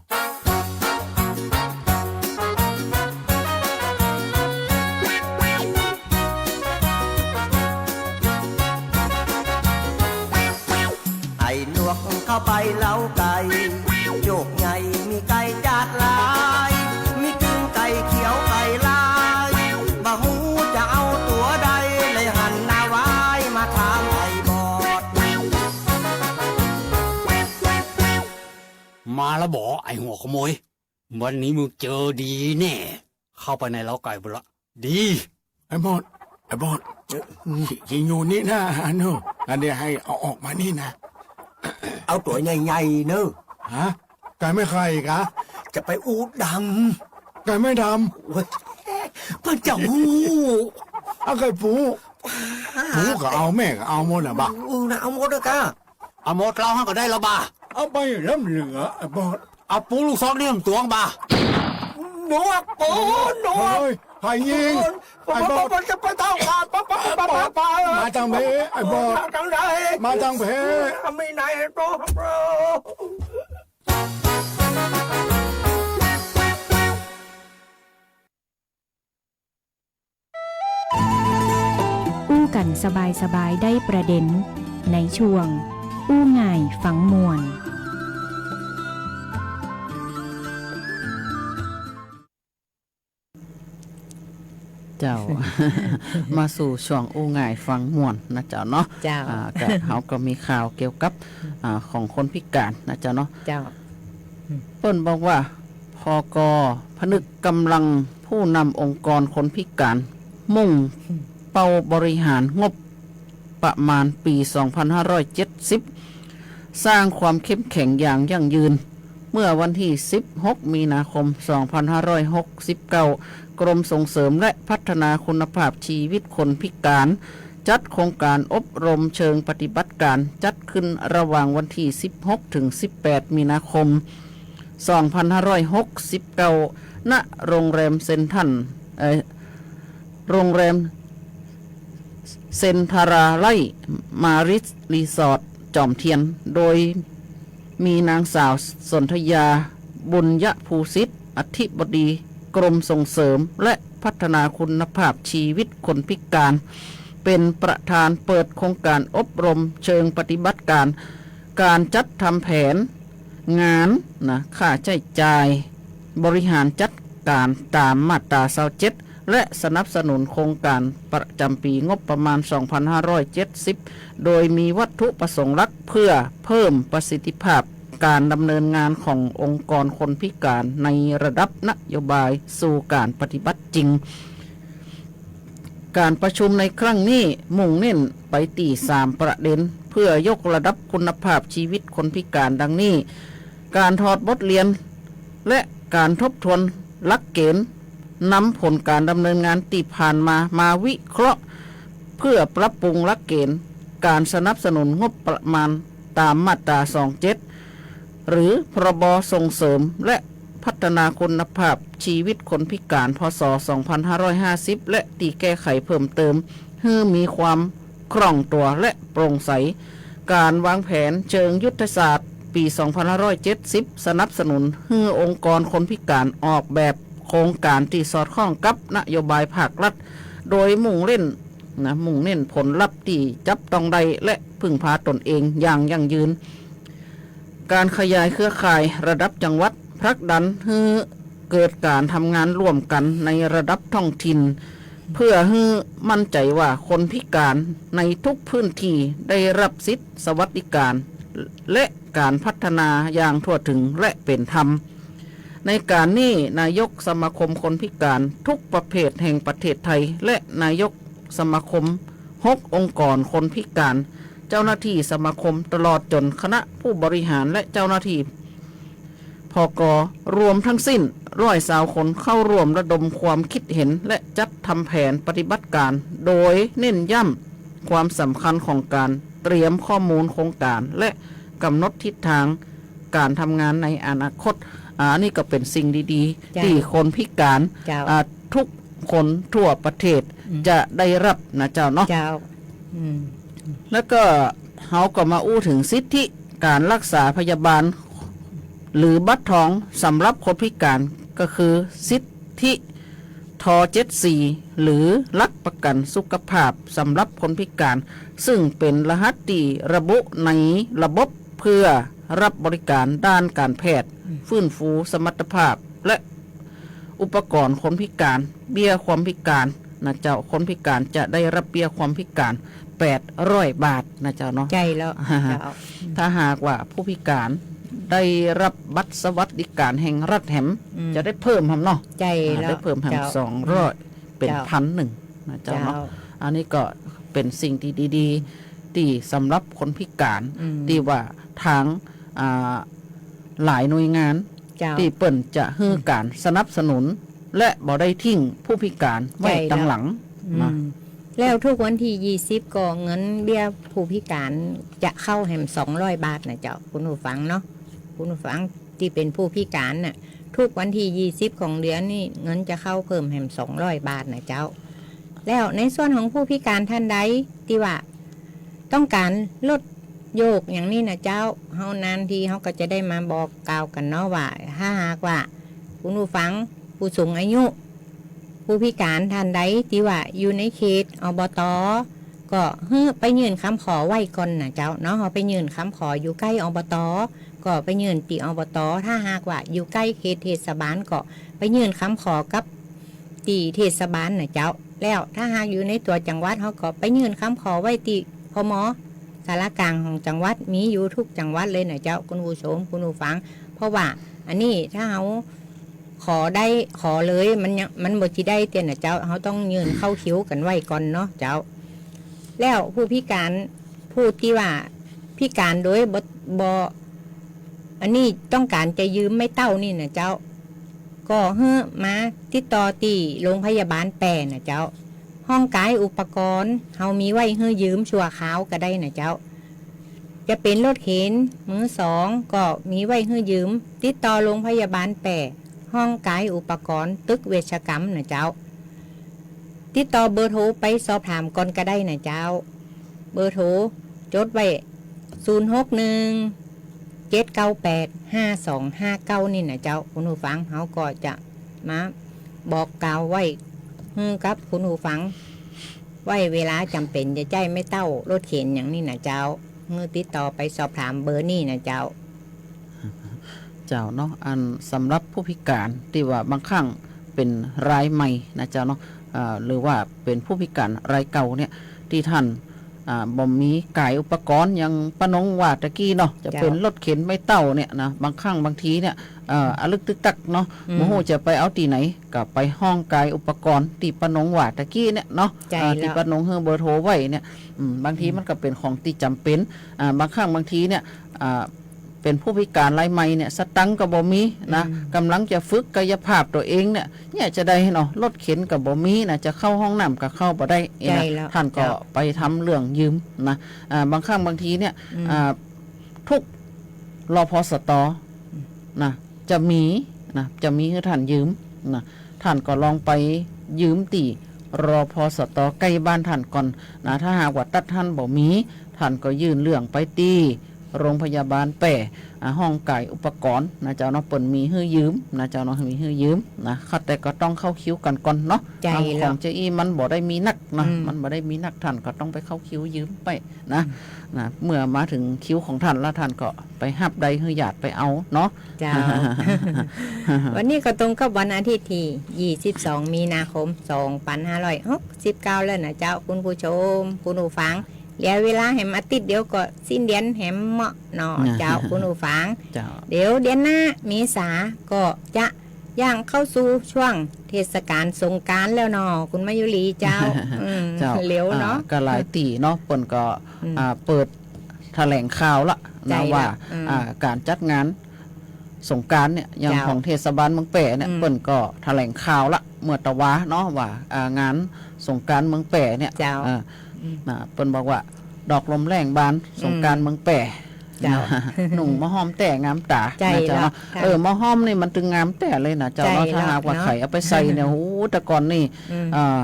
ไอ้หนวกเข้าไปเล้าไก่ โยกใหญ่มีไก่จาดหลาย มีกึ่งไก่เขียวไก่ลาย บ่ฮู้จะเอาตั๋วใด เลยหันหน้าไหว้มาถามไอ้บอด มาละบ่ ไอ้หัวขโมย วันนี้มึงเจอดีแน่ เข้าไปในเล้าไก่บุละ ดี ไอ้บอด ไอ้บอด ขี้ ขี้หนูนี่นะ อันเนอะ อันนี้ให้เอาออกมานี่นะ เอาตั๋วใหญ่ๆ เนอะ ฮะ ไก่แม่ไข่กะ จะไปอู้ดัง ไก่แม่ดำ โอ้ย เปิ้นจะฮู้ เอาไก่ปู ปูก็เอา แม่ก็เอาหมดน่ะบ่า อืมนะ เอาหมดเลยก้า เอาหมดเล้าหั้นก็ได้ละบ่า เอาไปล้ำเหลือ ไอ้บอด เอาปูลูกซอกนี่มันตวงบ่า หนวก โอ้ หนวก เฮ้ย ใผยิง โอ้ ไอ้บอด จะไปเต้าขาด ปะ ปะ ปะ ปะ มาตังเพ ไอ้บอด มาตังใด มาตังเพ ไม่ไหน โต อู้กั๋นสบายๆ ได้ประเด็น ในช่วง อู้ง่ายฟังม่วน เจ้า มาสู่ช่วงอู้ง่ายฟังม่วนนะเจ้าเนาะ เจ้า อ่า ก็ เฮาก็มีข่าวเกี่ยวกับ อ่า ของคนพิก๋านนะเจ้าเนาะ เจ้า เปิ้นบอกว่า ผก. ผนึกกำลังผู้นำองค์กรคนพิก๋าน มุ่งเป้าบริหารงบประมาณปี๋สองพันห้าร้อยเจ็ดสิบ สร้างความเข้มแข็งอย่างยั่งยืน เมื่อวันตี้สิบหกมีนาคมสองพันห้าร้อยหกสิบเก้า กรมส่งเสริมและพัฒนาคุณภาพชีวิตคนพิก๋าน จัดโครงก๋านอบรมเชิงปฏิบัติก๋าน จัดขึ้นระหว่างวันตี้สิบหกถึงสิบแปดมีนาคมสองพันห้าร้อยหกสิบเก้า ณ โรงแรมเซ็นทรัล เอ่อ โรงแรมเซ็นทราไลท์มาริสรีสอร์ทจอมเทียน โดยมีนางสาวสนธยา บุญยภูสิทธิ์ อธิบดีกรมส่งเสริมและพัฒนาคุณภาพชีวิตคนพิก๋าน เป็นประธานเปิดโครงก๋านอบรมเชิงปฏิบัติก๋าน ก๋านจัดทำแผนงานนะ ค่าใจ๊จ่าย บริหารจัดก๋านต๋ามมาตราซาวเจ็ด และสนับสนุนโครงก๋านประจ๋ำปี๋งบประมาณสองพันห้าร้อยเจ็ดสิบ โดยมีวัตถุประสงค์หลักเพื่อเพิ่มประสิทธิภาพก๋านดำเนินงานขององค์กรคนพิก๋านในระดับนโยบายสู่ก๋านปฏิบัติจริง ก๋านประชุมในครั้งนี้มุ่งเน้นไปตี้สามประเด็น เพื่อยกระดับคุณภาพชีวิตคนพิก๋านดังนี้ ก๋านถอดบทเรียน และก๋านทบทวนหลักเกณฑ์ นำผลก๋านดำเนินงานตี้ผ่านมามาวิเคราะห์ เพื่อปรับปรุงหลักเกณฑ์ก๋านสนับสนุนงบประมาณต๋ามมาตราซาวเจ็ด หรือ พรบ ส่งเสริมและพัฒนาคุณภาพชีวิตคนพิก๋าน พ.ศ. สองพันห้าร้อยห้าสิบ และตี้แก้ไขเพิ่มเติม หื้อมีความคล่องตั๋วและโปร่งใส ก๋านวางแผนเชิงยุทธศาสตร์ปี๋สองพันห้าร้อยเจ็ดสิบ สนับสนุนหื้อองค์กรคนพิก๋านออกแบบโครงก๋านตี้สอดคล้องกับนโยบายภาครัฐ โดยมุ่งเน้น นะ มุ่งเน้นผลลัพธ์ตี้จับต้องได้และพึ่งพาตนเองอย่างยั่งยืน ก๋านขยายเครือข่ายระดับจังหวัด ผลักดันหื้อเกิดก๋านทำงานร่วมกั๋นในระดับท้องถิ่น เพื่อหื้อมั่นใจ๋ว่าคนพิก๋านในทุกพื้นตี้ได้รับสิทธิสวัสดิก๋าน และก๋านพัฒนาอย่างทั่วถึงและเป๋นธรรม ในก๋านนี้นายกสมาคมคนพิก๋านทุกประเภทแห่งประเทศไทย และนายกสมาคมหกองค์กรคนพิก๋าน เจ้าหน้าตี้สมาคมตลอดจ๋นคณะผู้บริหารและเจ้าหน้าตี้ ผก รวมทั้งสิ้นร้อยซาวคนเข้าร่วมระดมความกึ๊ดเห็นและจัดทำแผนปฏิบัติก๋าน โดยเน้นย้ำความสำคัญของก๋านเตรียมข้อมูลโครงก๋าน และก๋ำหนดทิศตางก๋านทำงานในอนาคต อา อันนี้ก็เป๋นสิ่งดีๆ เจ้า ตี้คนพิก๋าน เจ้า อา ทุกคนทั่วประเทศ อืม จะได้ฮับนะเจ้าเนาะ เจ้า อืม แล้วก็เฮาก็มาอู้เถิงสิทธิก๋านฮักษาพยาบาล หรือบัตรทองสำหรับคนพิก๋าน ก็คือสิทธิ ท เจ็ดสี่ หรือหลักประกั๋นสุขภาพสำหรับคนพิก๋าน ซึ่งเป๋นรหัสตี้ระบุในระบบเพื่อฮับบริก๋านด้านก๋านแพทย์ อืม ฟื้นฟูสมรรถภาพ และ อุปกรณ์คนพิก๋าน เบี้ยความพิก๋านนะเจ้า คนพิก๋านจะได้ฮับเบี้ยความพิก๋านแปดร้อยบาทนะเจ้าเนาะ ใจ้แล้ว เจ้า ถ้าหากว่าผู้พิก๋านได้ฮับบัตรสวัสดิก๋านแห่งรัฐแหม อืม จะได้เพิ่มแหมเนาะ ใจ้แล้ว อ่า ได้เพิ่มแหม เจ้า สองร้อย อืม เป๋น เจ้า พันหนึ่งนะเจ้าเนาะ เจ้า อันนี้ก็เป๋นสิ่งตี้ดีๆ ตี้สำหรับคนพิก๋าน อืม ตี้ว่าตาง อ่า หลายหน่วยงาน เจ้า ตี้เปิ้นจะหื้อ อืม ก๋านสนับสนุน และบ่ได้ทิ้งผู้พิก๋านไว้ ใจ้แล้ว ตังหลัง อืม นะ แล้วทุกวันตี้ยี่สิบก็เงินเบี้ยผู้พิก๋านจะเข้าแหมสองร้อยบาทนะเจ้า คุณผู้ฟังเนาะ คุณผู้ฟังตี้เป๋นผู้พิก๋านน่ะ ทุกวันตี้ยี่สิบของเดือนนี่เงินจะเข้าเพิ่มแหมสองร้อยบาทนะเจ้า แล้วในส่วนของผู้พิก๋านต้านใดตี้ว่า ต้องก๋านลดโยกอย่างนี้นะเจ้า เฮานานทีเฮาก็จะได้มาบอกกล่าวกั๋นเนาะว่า ถ้าหากว่าคุณผู้ฟังผู้สูงอายุ ผู้พิก๋านต้านใดตี้ว่าอยู่ในเขต อบต. ก็หื้อไปยื่นกำขอไว้ก่อนนะเจ้าเนาะ เฮาไปยื่นกำขออยู่ใก้ อบต. ก็ไปยื่นตี้ อบต. ถ้าหากว่าอยู่ใก้เขตเทศบาลก็ไปยื่นกำขอกับตี้เทศบาลนะเจ้า แล้วถ้าหากอยู่ในตั๋วจังหวัดเฮาก็ไปยื่นกำขอไว้ตี้ พม. ศาลากลางของจังหวัดมีอยู่ทุกจังหวัดเลยนะเจ้า คุณผู้ชม คุณผู้ฟัง เพราะว่าอันนี้ถ้าเฮาขอได้ ขอเลยมันยัง มันบ่จิได้เตื้อนะเจ้า เฮาต้องยื่นเข้าคิวกั๋นไว้ก่อนเนาะเจ้า แล้วผู้พิก๋าน ผู้ตี้ว่าพิก๋านโดยบ่ บ่ อันนี้ต้องก๋านจะยืมไม้เต๊านี่นะเจ้า ก็หื้อมาติดต่อตี้โรงพยาบาลแป้นะเจ้า ห้องก๋ายอุปกรณ์เฮามีไว้หื้อยืมชั่วคราวก็ได้นะเจ้า จะเป๋นรถเข็นมือสองก็มีไว้หื้อยืม ติดต่อโรงพยาบาลแป้ ห้องก๋ายอุปกรณ์ตึกเวชกรรมนะเจ้า ติดต่อเบอร์โทรไปสอบถามก่อนก็ได้นะเจ้า เบอร์โทรจดไว้ ศูนย์หกหนึ่ง เจ็ดเก้าแปด ห้าสองห้าเก้า นี่นะเจ้า คุณผู้ฟัง เฮาก็จะมาบอกกล่าวไว้หื้อกับคุณผู้ฟัง ไว้เวลาจ๋ำเป๋นจะใจ๊ไม้เต๊า รถเข็นอย่างนี้นะเจ้า หื้อติดต่อไปสอบถามเบอร์นี้นะเจ้า เจ้าเนาะ อันสำหรับผู้พิก๋านตี้ว่าบางครั้งเป๋นรายใหม่นะเจ้าเนาะ อ่า หรือว่าเป๋นผู้พิก๋านรายเก่าเนี่ย ตี้ต้าน อ่า บ่มีก๋ายอุปกรณ์ อย่างป้านงว่าตะกี้เนาะ จะเป๋น เจ้า รถเข็นไม้เต๊าเนี่ยนะ บางครั้งบางทีเนี่ย เอ่อ อะลึกตึกตักเนาะ อืม บ่ฮู้จะไปเอาตี้ไหน ก็ไปห้องก๋ายอุปกรณ์ตี้ป้านงว่าตะกี้เนี่ยเนาะ ใจ้ อ่า แล้ว ตี้ป้านงหื้อเบอร์โทรไว้เนี่ย อืม บางที อืม มันก็เป๋นของตี้จ๋ำเป๋น อ่า บางครั้งบางทีเนี่ย อ่า เป๋นผู้พิก๋านรายใหม่เนี่ย สตังค์ก็บ่มีนะ อืม ก๋ำลังจะฝึกกายภาพตั๋วเองเนี่ย เนี่ยจะได้เนาะ รถเข็นก็บ่มีนะ จะเข้าห้องน้ำก็เข้าบ่ได้ ใจ้ นะ แล้ว ต้านก็ เจ้า ไปทำเรื่องยืมนะ อ่า บางครั้งบางทีเนี่ย อืม อ่า ทุก รพสต นะ จะมีนะ จะมีหื้อต้านยืมนะ ต้านก็ลองไปยืมตี้ รพสต ใก้บ้านต้านก่อนนะ ถ้าหากว่าตั๊ดหั้นบ่มี ต้านก็ยื่นเรื่องไปตี้โรงพยาบาลแป้ อ่า ห้องก๋ายอุปกรณ์นะเจ้าเนาะ เปิ้นมีหื้อยืมนะเจ้าเนาะ มีหื้อยืมนะ ค่ะ แต่ก็ต้องเข้าคิวกั๋นก่อนเนาะ ใจ้ ของ แล้ว เจ้าอี้มันบ่ได้มีนักนะ อืม มันบ่ได้มีนัก ต้านก็ต้องไปเข้าคิวยืมไปนะ อืม นะ เมื่อมาเถิงคิวของต้านแล้ว ต้านก็ไปฮับได้หื้อญาติไปเอาเนาะ เจ้า วันนี้ก็ตรงกับวันอาทิตย์ตี้ ยี่สิบสอง มีนาคม สองพันห้าร้อยหกสิบเก้า แล้วนะเจ้า คุณผู้ชม คุณผู้ฟัง เหลือเวลาแหมอาทิตย์เดียวก็สิ้นเดือนแหมเนาะ เจ้า คุณผู้ฟัง เจ้า เดี๋ยวเดือนหน้าเมษาก็จะย่างเข้าสู่ช่วงเทศกาลสงกรานต์แล้วเนาะ คุณมายุรีเจ้า อืม เจ้า เร็วเนาะ อ่า ก็หลายตี้เนาะ เปิ้นก็ อืม อ่า เปิดแถลงข่าวละนะ ใจ้ละ ว่า อืม อ่า ก๋านจัดงานสงกรานต์เนี่ย อย่าง เจ้า ของเทศบาลเมืองแป้เนี่ย อืม เปิ้นก็แถลงข่าวละ เมื่อตะวาเนาะ ว่า อ่า งานสงกรานต์เมืองแป้เนี่ย เจ้า เออ อืม นะ เปิ้นบอกว่า ดอกลมแล้งบาน อืม สงกรานต์เมืองแป้ เจ้า นะ นุ่งมะฮ้อมแต๊งามต๋า ใจ้ นะเจ้าเนาะ แล้วค่ะ เออ มะฮ้อมนี่มันตึงงามแต๊เลยนะเจ้าเนาะ ใจ้ ถ้าหากว่า แล้วเนาะ ใผเอาไปใส่เนี่ย โอ้โห แต่ก่อนนี่ อืม อ่า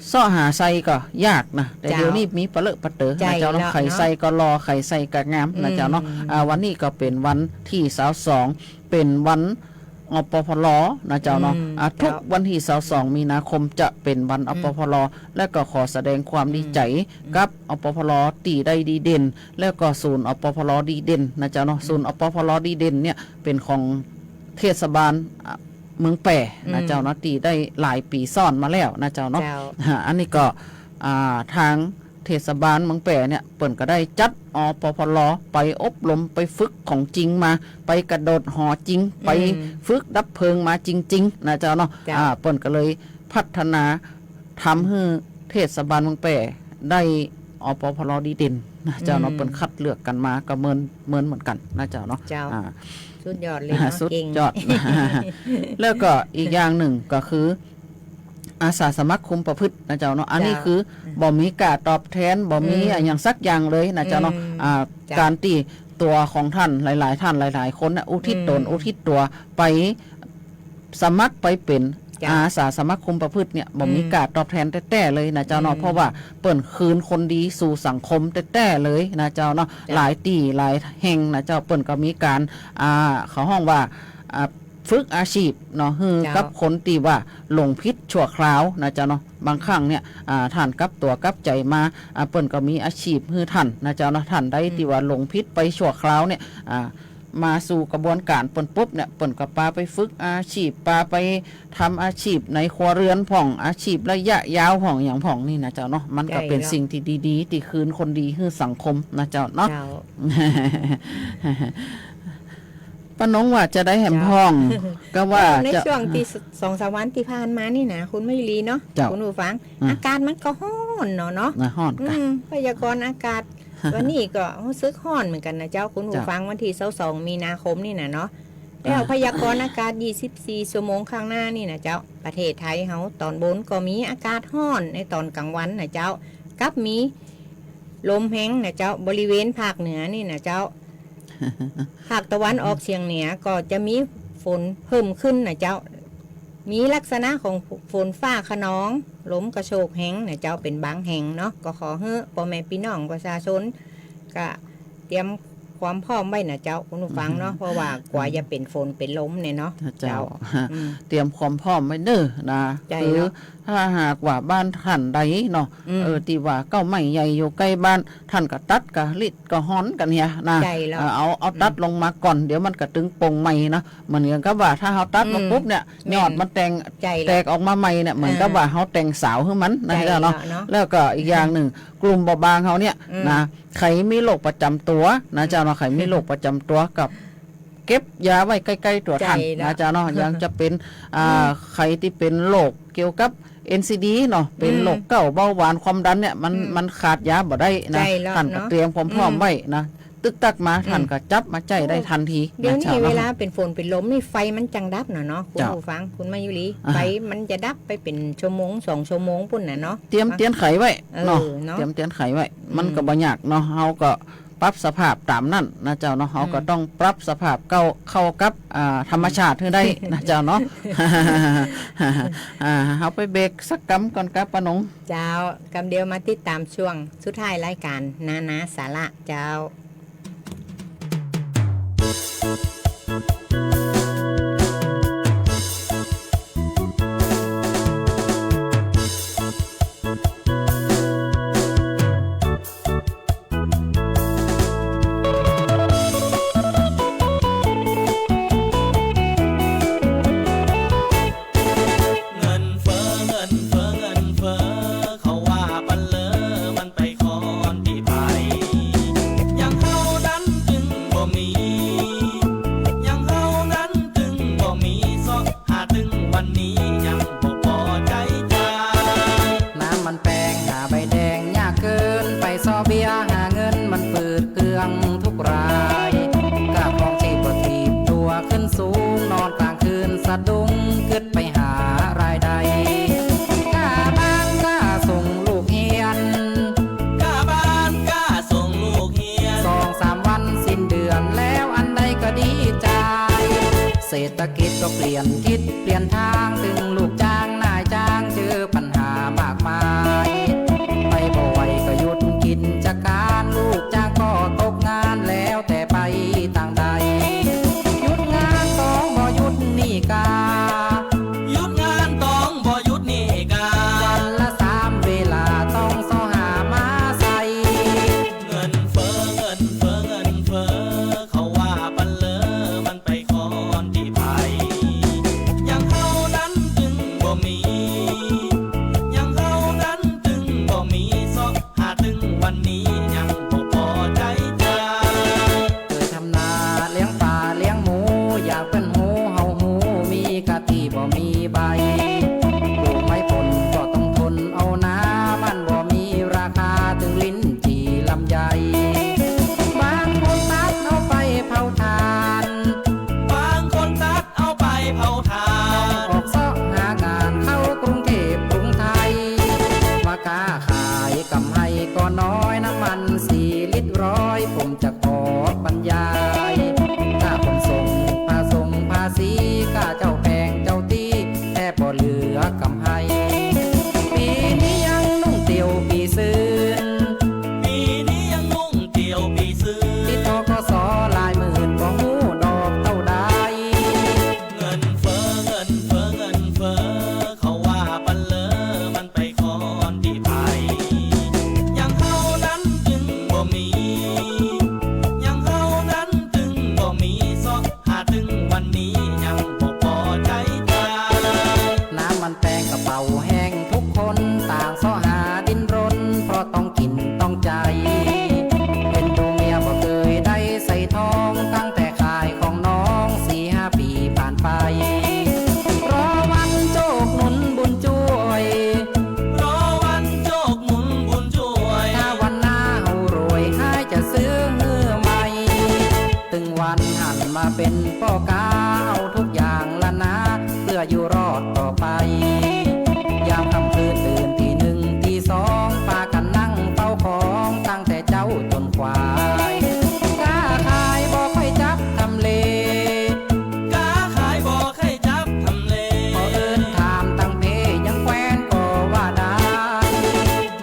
เซาะหาใส่ก็ยากนะ แต่ เจ้า เดี๋ยวนี้มีปะเลอะปะเต๋อ ใจ้ นะเจ้าเนาะ แล้วเนาะ ใผใส่ก็หล่อ ใผใส่ก็งามนะเจ้าเนาะ อืม อ่า วันนี้ก็เป๋นวันตี้ซาวสอง เป๋นวัน อปพล นะเจ้าเนาะ อืม อ่า เจ้า ทุกวันตี้ซาวสองมีนาคมจะเป๋นวัน อืม อปพล และก็ขอแสดงความดีใจ๋ อืม กับ อปพล ตี้ได้ดีเด่น แล้วก็ศูนย์ อปพล ดีเด่นนะเจ้าเนาะ อืม ศูนย์ อปพล ดีเด่นเนี่ยเป๋นของเทศบาล อ่า เมืองแป้นะเจ้าเนาะ อืม ตี้ได้หลายปี๋ซ้อนมาแล้วนะเจ้าเนาะ เจ้า อ่า อันนี้ก็ อ่า ตางเทศบาลเมืองแป้เนี่ย เปิ้นก็ได้จัด อปพล ไปอบรม ไปฝึกของจริงมา ไปกระโดดหอจริง อืม ไปฝึกดับเพลิงมาจริงๆ นะเจ้าเนาะ เจ้า อ่า เปิ้นก็เลยพัฒนา ทำหื้อเทศบาลเมืองแป้ได้ อปพล ดีเด่นนะเจ้าเนาะ อืม เปิ้นคัดเลือกกั๋นมาก็เมิน เมินเหมือนกั๋นนะเจ้าเนาะ เจ้า อ่า สุดยอดเลยเนาะ อ่า สุดยอด เก่ง แล้วก็อีกอย่างนึ่งก็คือ อาสาสมัครคุมประพฤตินะเจ้าเนาะ อันนี้ เจ้า คือ อืม บ่มีก้าตอบแตน บ่มี อืม อะหยังสักอย่างเลยนะเจ้าเนาะ อืม อ่า เจ้า ก๋านตี้ตั๋วของต้านหลายๆ ต้านหลายๆ คนเนี่ย อุทิศต๋น อืม อุทิศตั๋วไป สมัครไปเป๋น เจ้า อาสาสมัครคุมประพฤติเนี่ย บ่มี อืม ก้าตอบแตนแต๊ๆ เลยนะเจ้าเนาะ อืม เพราะว่าเปิ้นคืนคนดีสู่สังคมแต๊ๆ เลยนะเจ้าเนาะ เจ้า หลายตี้หลายแห่งนะเจ้า เปิ้นก็มีก๋าน อ่า เขาฮ้องว่า อ่า ฝึกอาชีพเนาะ หื้อ เจ้า กับคนตี้ว่าหลงผิดชั่วคราวนะเจ้าเนาะ บางครั้งเนี่ย อ่า ต้านกลับตั๋วกลับใจ๋มา อ่า เปิ้นก็มีอาชีพหื้อต้านนะเจ้าเนาะ ต้านใด อืม ตี้ว่าหลงผิดไปชั่วคราวเนี่ย อ่า มาสู่กระบวนก๋านเปิ้นปุ๊บเนี่ย เปิ้นก็ปาไปฝึกอาชีพ ปาไปทำอาชีพในครัวเรือนพ่อง อาชีพระยะยาวพ่อง อะหยังพ่องนี่นะเจ้าเนาะ มันก็เป๋น ใจ้แล้ว สิ่งตี้ดีๆ ตี้คืนคนดีหื้อสังคมนะเจ้าเนาะ เจ้า ป้านงว่าจะใดแหมพ่อง เจ้า ก็ว่า เจ้า ใน จะ ช่วงตี้สองสามวันตี้ผ่านมานี่นะ คุณมายุรีเนาะ เจ้า คุณผู้ฟัง อ่ะ อากาศมันก็ฮ้อนเนาะ เนาะ อ่ะ ฮ้อนกะ อืม พยากรณ์อากาศ วันนี้ก็ฮู้สึกฮ้อนเหมือนกั๋นนะเจ้า คุณผู้ฟัง เจ้า วันตี้ซาวสองมีนาคมนี่นะเนาะ แล้ว อ่า พยากรณ์อากาศยี่สิบสี่ชั่วโมงข้างหน้านี่นะเจ้า ประเทศไทยเฮาตอนบนก็มีอากาศฮ้อนในตอนกลางวันนะเจ้า กับมีลมแฮงนะเจ้า บริเวณภาคเหนือนี่นะเจ้า ภาคตะวันออกเฉียงเหนือก็จะมีฝนเพิ่มขึ้นนะเจ้า มีลักษณะของฝนฟ้าคะนอง ลมกระโชกแฮงนะเจ้า เป๋นบางแห่งเนาะ ก็ขอหื้อป้อแม่ปี้น้องประชาชน ก็เตรียมความพร้อมไว้นะเจ้า คุณผู้ฟังเนาะ อืม เพราะว่ากลัวจะเป๋นฝนเป๋นลมเนี่ยเนาะ เจ้า เจ้า อืม เตรียมความพร้อมไว้เน้อนะ ใจ้ คือ เนาะ ถ้าหากว่าบ้านต้านใดเนาะ อืม เออ ตี้ว่าเก๊าไม้ใหญ่อยู่ใก้บ้าน ต้านก็ตัด ก็ริด ก็ฮอนกั๋นเหียนะ ใจ้แล้ว เออ เอา เอาตัด อืม ลงมาก่อน เดี๋ยวมันก็ตึงป่งใหม่นะ เหมือนกั๋นกับว่าถ้าเฮาตัดมา อืม ปุ๊บเนี่ย แม่น ยอดมันแตง ใจ้แล้ว แตกออกมาใหม่เนี่ย เหมือนกับ อ่า ว่าเฮาแต่งสาวหื้อมันนะ ใจ้ เจ้าเนาะ แล้วเนาะ แล้วก็อีกอย่างนึ่ง กลุ่มเบาะบางเฮาเนี่ย อืม นะ ใผมีโรคประจ๋ำตั๋วนะเจ้าเนาะ ใผมีโรคประจ๋ำตั๋วกับ เก็บยาไว้ใก้ๆ ตั๋วต้าน ใจ้แล้ว นะเจ้าเนาะ อย่างจะเป๋น อ่า อืม ใผตี้เป๋นโรคเกี่ยวกับ เอ็นซีดี เนาะ เป๋น อืม โรคเก๊า เบาหวาน ความดันเนี่ย มัน อืม มันขาดยาบ่ได้นะ ใจ้แล้ว ต้านก็ เนาะ เตรียมความพร้อม อืม ไว้นะ ตึกตักมา อืม ต้านก็จับมาใจ๊ได้ตันที เดี๋ยวนี้ นะเจ้าเนาะ เวลาเป๋นฝนเป๋นลมนี่ไฟมันจังดับเนาะ เนาะ คุณ เจ้า ผู้ฟัง คุณมายุรี อ่า ไฟมันจะดับไปเป๋นชั่วโมงสองชั่วโมงปู้นน่ะเนาะ เตรียมเตียนไขไว้ เออ เนาะ เนาะ เตรียมเตียนไขไว้ อืม มันก็บ่ยากเนาะ เฮาก็ ปรับสภาพต๋ามนั้นนะเจ้าเนาะ เฮาก็ อืม ต้องปรับสภาพเข้า เข้ากับ อ่า ธรรมชาติหื้อได้นะเจ้าเนาะ อ่า เฮาไปเบรกสักกำก่อนกับป้านง เจ้า กำเดียวมาติดต๋ามช่วงสุดท้ายรายก๋านนานาสาระเจ้า เงินเฟ้อ เงินเฟ้อ เงินเฟ้อ เขาว่าปันเล้อ มันไปคอนตี้ ราย ก้าของชีพก็ถีบตั๋วขึ้นสูง นอนกลางคืนสะดุ้ง กึ๊ดไปหารายได้ ก้าบ้านก้าส่งลูกเฮียน ก้าบ้านก้าส่งลูกเฮียน สองสามวันสิ้นเดือนแล้ว อันใดก็ดีใจ๋ เศรษฐกิจก็เปลี่ยนทิศเปลี่ยนตาง ตึงลูกจ้างนายจ้างเจอปัญหามากมาย ไปบ่ไหวก็หยุดกิจก๋าน ลูกจ้างก็ตกงาน แล้วแต่ไปตางใด หยุดงานต้องบ่หยุดหนี้ก้า หยุดงานต้องบ่หยุดหนี้ก้า วันละสามเวลาต้องเซาะหามาใส่ เงินเฟ้อ เงินเฟ้อ เงินเฟ้อ เขาว่าปันเล้อ มันไปคอนตี้ใผ อย่างเฮานั้นตึงบ่มี อย่างเฮานั้นตึงบ่มี เซาะหาตึงวันนี้ ยังบ่ปอใจ๋จ้า เกิดทำนาเลี้ยงป๋าเลี้ยงหมู อย่างเปิ้นฮู้เฮาฮู้ มีก้าตี้บ่มีใบ ปลูกไม้ผลก็ต้องทนเอานา มันบ่มีราคาตึงลิ้น จี่ลำไย บางคนตัดเอาไปเผาถ่าน บางคนตัดเอาไปเผาถ่าน ออกเซาะหางานเข้ากรุงเทพกรุงไทย มาก้าขายกำไรก็น้อย น้ำมันสี่ลิตรร้อย ผมจะขอบรรยาย ก้าขนส่ง ภาส่งภาษี ก้าเจ้าแป้งเจ้าตี้ แทบบ่เหลือกำไร ปี๋นี้ยังนุ่งเตี่ยวปี๋ซืน ปี๋นี้ยังนุ่งเตี่ยวปี๋ซืน ติด ธ.ก.ส. หลายหมื่น บ่ฮู้ดอกเต้าใด เงินเฟ้อ เงินเฟ้อ เงินเฟ้อ เขาว่าปันเล้อ มันไปคอนตี้ใผ อย่างเฮานั้นตึงบ่มี อย่างเฮานั้นตึงบ่มี เซาะ หาตึงวันนี้ยังบ่ปอใจ๋จ้า น้ำมันแปงกระเป๋าแห้งทุกคน ต่างเซาะหาดิ้นรน เพราะต้องกิ๋นต้องใจ๊ เห็นดูเมียบ่เกยได้ใส่ท้อง ตั้งแต่ขายของน้องสี่ห้าปี๋ผ่านไป รอวันโจคหนุนบุญจ้วย รอวันโจคหนุนบุญจ้วย ถ้าวันหน้าเฮารวย หายจะซื้อหื้อใหม่ ตึงวันหันมาเป๋นป้อก๊า เอาทุกอย่างละนา เพื่ออยู่รอดต่อไป ยามค่ำคืนตื่นตีหนึ่งตีสอง ปากั๋นนั่งเฝ้าของ ตั้งแต่เจ๊าจ๋นขวาย ก๊าขายบ่ค่อยจับทำเล ก๊าขายบ่ค่อยจับทำเล ขอเอิ้นถามตังเพยังแควนก็ว่าได้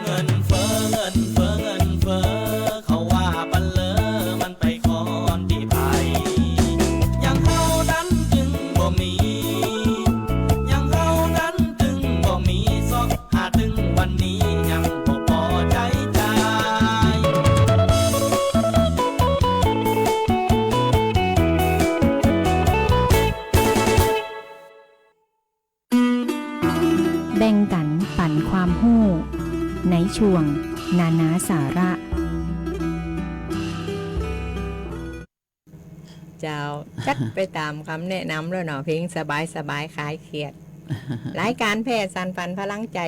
เงินเฟ้อ เงินเฟ้อ เงินเฟ้อ เขาว่าปันเล้อ มันไปคอนตี้ใผ อย่างเฮานั้นตึงบ่มี อย่างเฮานั้นตึงบ่มี เซาะหาตึงวันนี้ยังบ่ปอใจ๋จ้า แบ่งกั๋นปั๋นความฮู้ ในช่วงนานาสาระ เจ้า จัดไปต๋ามกำแนะนำแล้วเนาะ เพลงสบายๆ คลายเครียด รายก๋านแผ่สานฝันพลังใจ๋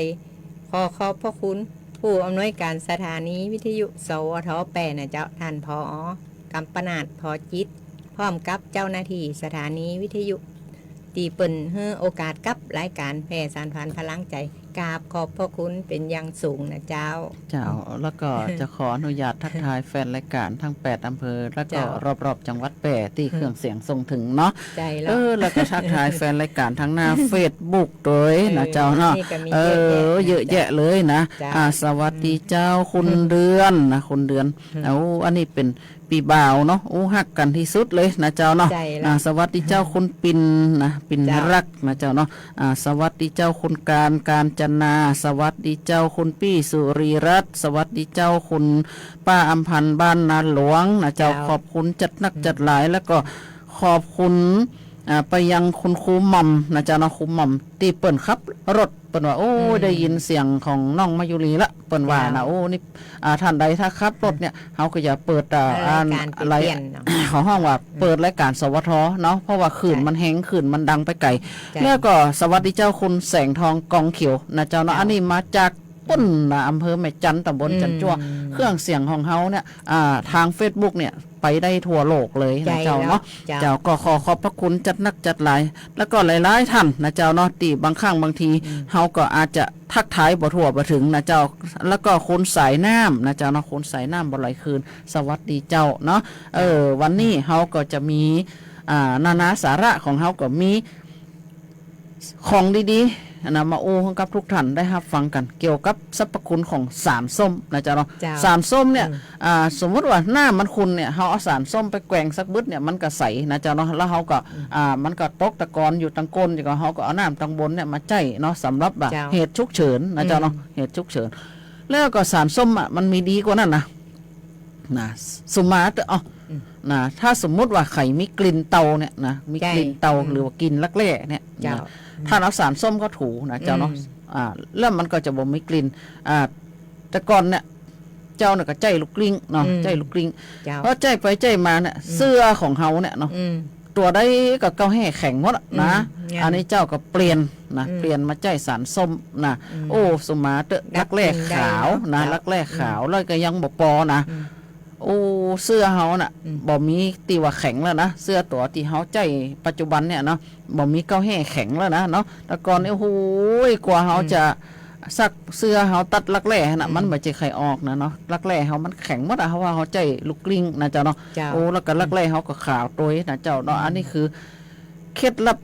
ขอขอบพระคุณผู้อำนวยก๋านสถานีวิทยุ สวท แปด นะเจ้า ต้าน ผอ กำปนาต พอจิต พร้อมกับเจ้าหน้าตี้สถานีวิทยุ ตี้เปิ้นหื้อโอกาสกับรายก๋านแผ่สานฝันพลังใจ๋ กราบขอบพระคุณเป๋นอย่างสูงนะเจ้า เจ้า แล้วก็จะขออนุญาตทักทายแฟนรายก๋านทั้งแปดอำเภอ แล้วก็ เจ้า รอบๆ จังหวัดแป้ตี้ อืม เครื่องเสียงส่งถึงเนาะ ใจ้แล้ว เออ แล้วก็ทักทายแฟนรายก๋านทางหน้าเฟซบุ๊กตวยนะเจ้าเนาะ เออ นี่ก็มี เออ เยอะแยะนะ เยอะแยะเลยนะ เจ้า อ่า สวัสดีเจ้า อืม คุณเดือนนะ คุณเดือน อืม โอ้ อันนี้เป๋น ปี้บ่าวเนาะ อู้ ฮักกั๋นตี้สุดเลยนะเจ้าเนาะ ใจ้แล้ว อ่า สวัสดีเจ้า คุณปิ่นนะ ปิ่น เจ้า รักนะเจ้าเนาะ อ่า สวัสดีเจ้า คุณการ กาญจนา สวัสดีเจ้า คุณปี้สุรีรัตน์ สวัสดีเจ้า คุณป้าอำพันธ์ บ้านนาหลวงนะเจ้า เจ้า ขอบคุณจัดนัก อืม จัดหลาย แล้วก็ขอบคุณ อ่า ไปยังคุณครูหม่ำนะเจ้าเนาะ ครูหม่ำตี้เปิ้นขับรถ เปิ้นว่า โอ้ย อืม ได้ยินเสียงของน้องมายุรีละ เปิ้นว่านะ เจ้า โอ้ นี่ อ่า ท่านใดถ้าขับรถเนี่ย เฮาก็อย่าเปิด อ่า เออ อ่าน รายก๋าน อะไร เปลี่ยนเนาะ เขาฮ้องว่า อืม เปิดรายก๋าน สวท เนาะ เพราะว่าคลื่น ใจ้ มันแฮง คลื่นมันดังไปไก๋ ใจ้ แล้วก็สวัสดีเจ้าคุณแสงทองกองเขียวนะเจ้าเนาะ เจ้า อันนี้มาจากปุ้นนะ อำเภอแม่จันทน์ ตำบลจันทน์จั่ว อืม เครื่องเสียงของเฮาเนี่ย อ่า ทางเฟซบุ๊กเนี่ย ไปได้ทั่วโลกเลยนะเจ้าเนาะ ใจ้แล้ว เจ้า เจ้า ก็ขอขอบพระคุณจัดนักจัดหลาย แล้วก็หลายๆ ท่านนะเจ้าเนาะ ตี้บางครั้งบางที อืม เฮาก็อาจจะทักทายบ่ทั่วบ่ถึงนะเจ้า แล้วก็คุณสายน้ำนะเจ้าเนาะ คุณสายน้ำบ่ไหลคืน สวัสดีเจ้าเนาะ เออ วันนี้เฮาก็จะมี อ่า นานาสาระของเฮาก็มี ของดีๆ นะ มาอู้ให้กับทุกท่านได้ฮับฟังกั๋น เกี่ยวกับสรรพคุณของสารส้มนะเจ้าเนาะ เจ้า สารส้มเนี่ย อืม อ่า สมมุติว่าน้ำมันขุ่นเนี่ย เฮาเอาสารส้มไปแกว่งสักบึดเนี่ย มันก็ใสนะเจ้าเนาะ แล้วเฮาก็ อืม อ่า มันก็ตกตะกอนอยู่ตังก้น แล้วก็เฮาก็เอาน้ำตังบนเนี่ยมาใจ๊เนาะ สำหรับว่า เจ้า เหตุฉุกเฉินนะเจ้าเนาะ อืม เหตุฉุกเฉิน แล้วก็สารส้มอะ มันมีดีกว่านั้นนะ นะ สุมาเต๊อะ อ๋อ อืม นะ ถ้าสมมุติว่าใผมีกลิ่นเตาเนี่ยนะ มีกลิ่นเตา ใจ้ อืม หรือว่ากลิ่นลักแร้เนี่ย เจ้า นะ อืม ท่านเอาสารส้มเข้าถูนะเจ้าเนาะ อืม อ่า แล้วมันก็จะบ่มีกลิ่น อ่า แต่ก่อนเนี่ย เจ้าเนี่ยก็ใจ๊ลูกกลิ้งเนาะ อืม ใจ๊ลูกกลิ้ง เจ้า พอใจ๊ไปใจ๊มาเนี่ย อืม เสื้อของเฮาเนี่ยเนาะ อืม ตั๋วใดก็เก๊าแห้แข็งหมดอะนะ อืม อันนี้เจ้าก็เปลี่ยนนะ อืม เปลี่ยนมาใจ๊สารส้มนะ อืม โอ้ สุมาเต๊อะ ดัก ลักแร้ขาวนะ ดักแร้ขาว อืม แล้วก็ยังบ่ปอนะ อืม โอ้ เสื้อเฮาน่ะ อืม บ่มีตี้ว่าแข็งแล้วนะ เสื้อตั๋วตี้เฮาใจ๊ปัจจุบันเนี่ยเนาะ บ่มีเก๊าแห้แข็งแล้วนะเนาะ แต่ก่อนนี่ อืม โอ้โห กว่าเฮา อืม จะซักเสื้อเฮาตัดลักแร้น่ะ อืม มันบ่ใจ้ใค่ออกนะเนาะ ลักแร้เฮามันแข็งหมดอะ เพราะว่าเฮาใจ๊ลูกกลิ้งนะเจ้าเนาะ เจ้า โอ้ แล้วก็ลักแร้เฮาก็ขาวโตยนะเจ้าเนาะ อืม อันนี้คือเคล็ดลับ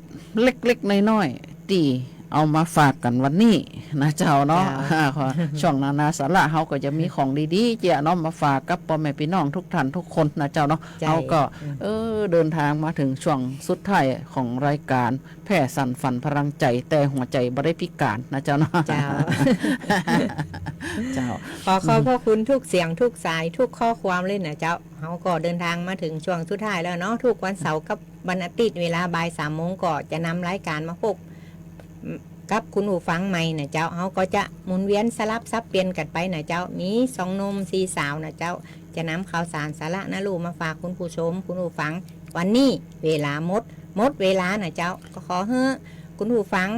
เล็กๆ น้อยๆ ตี้เอามาฝากกั๋นวันนี้นะเจ้าเนาะ เจ้า อ่า ขอ ช่วงนานาสาระเฮาก็จะมีของดีๆ เจ้าเนาะ มาฝากกับป้อแม่ปี้น้องทุกท่านทุกคนนะเจ้าเนาะ ใจ้ เฮาก็ อืม เออ เดินทางมาเถิงช่วงสุดท้ายของรายก๋าน แพร่สรรฝันพลังใจ๋ แต่หัวใจ๋บ่ได้พิก๋านนะเจ้าเนาะ เจ้า เจ้า ขอขอบพระคุณทุกเสียงทุกสายทุกข้อความเลยนะเจ้า เฮาก็เดินทางมาเถิงช่วงสุดท้ายแล้วเนาะ ทุกวันเสาร์กับวันอาทิตย์เวลาบ่ายสามโมงก็จะนำรายก๋านมาพบกับคุณผู้ฟังใหม่นะเจ้า เฮาก็จะหมุนเวียนสลับสับเปลี่ยนกั๋นไปนะเจ้า มีสองหนุ่มสี่สาวนะเจ้า จะนำข่าวสารสาระน่าฮู้มาฝากคุณผู้ชมคุณผู้ฟัง วันนี้เวลาหมด หมดเวลานะเจ้า ก็ขอหื้อคุณผู้ฟัง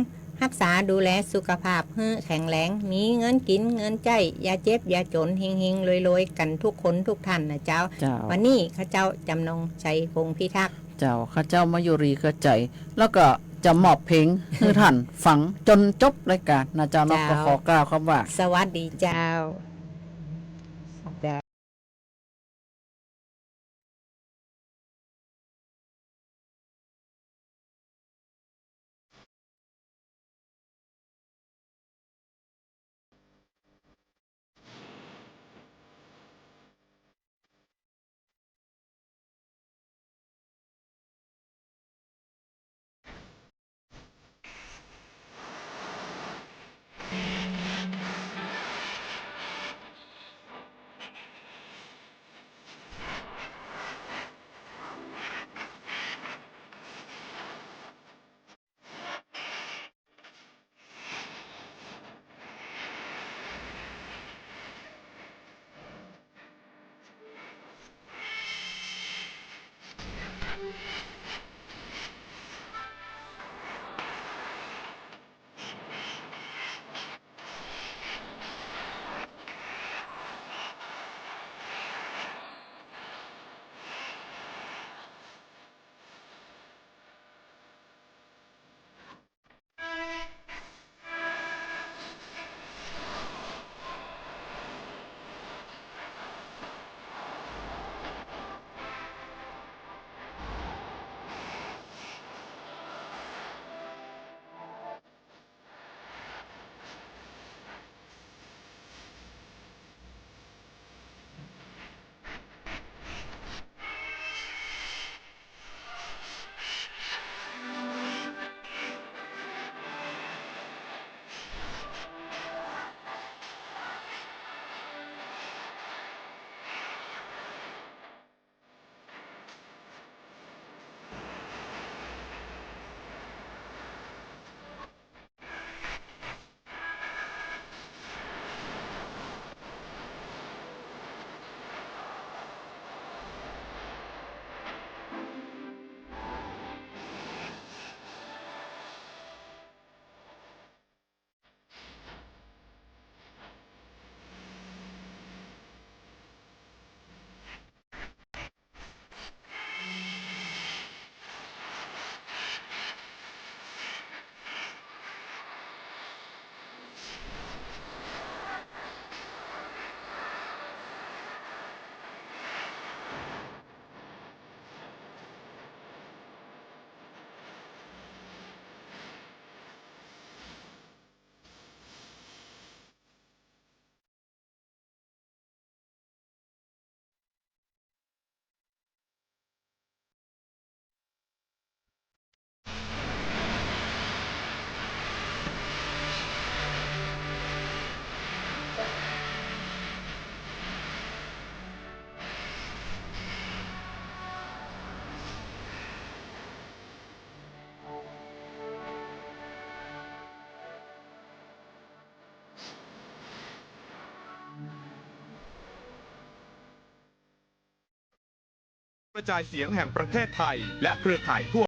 ฮักษาดูแลสุขภาพหื้อแข็งแรง มีเงินกิ๋นเงินใจ๊ อย่าเจ็บอย่าจ๋น เฮงๆ รวยๆ กั๋นทุกคนทุกท่านนะเจ้า เจ้า วันนี้ข้าเจ้าจ๋ำนงชัยพงษ์พิทักษ์ เจ้า ข้าเจ้ามายุรีเครือใจ๋ แล้วก็จะมอบเพลงหื้อท่านฟังจ๋นจบรายก๋านนะเจ้าเนาะ เจ้า ก็ขอกล่าวคำว่า สวัสดีเจ้า เจ้า กระจายเสียงแห่งประเทศไทย และเครือข่ายทั่ว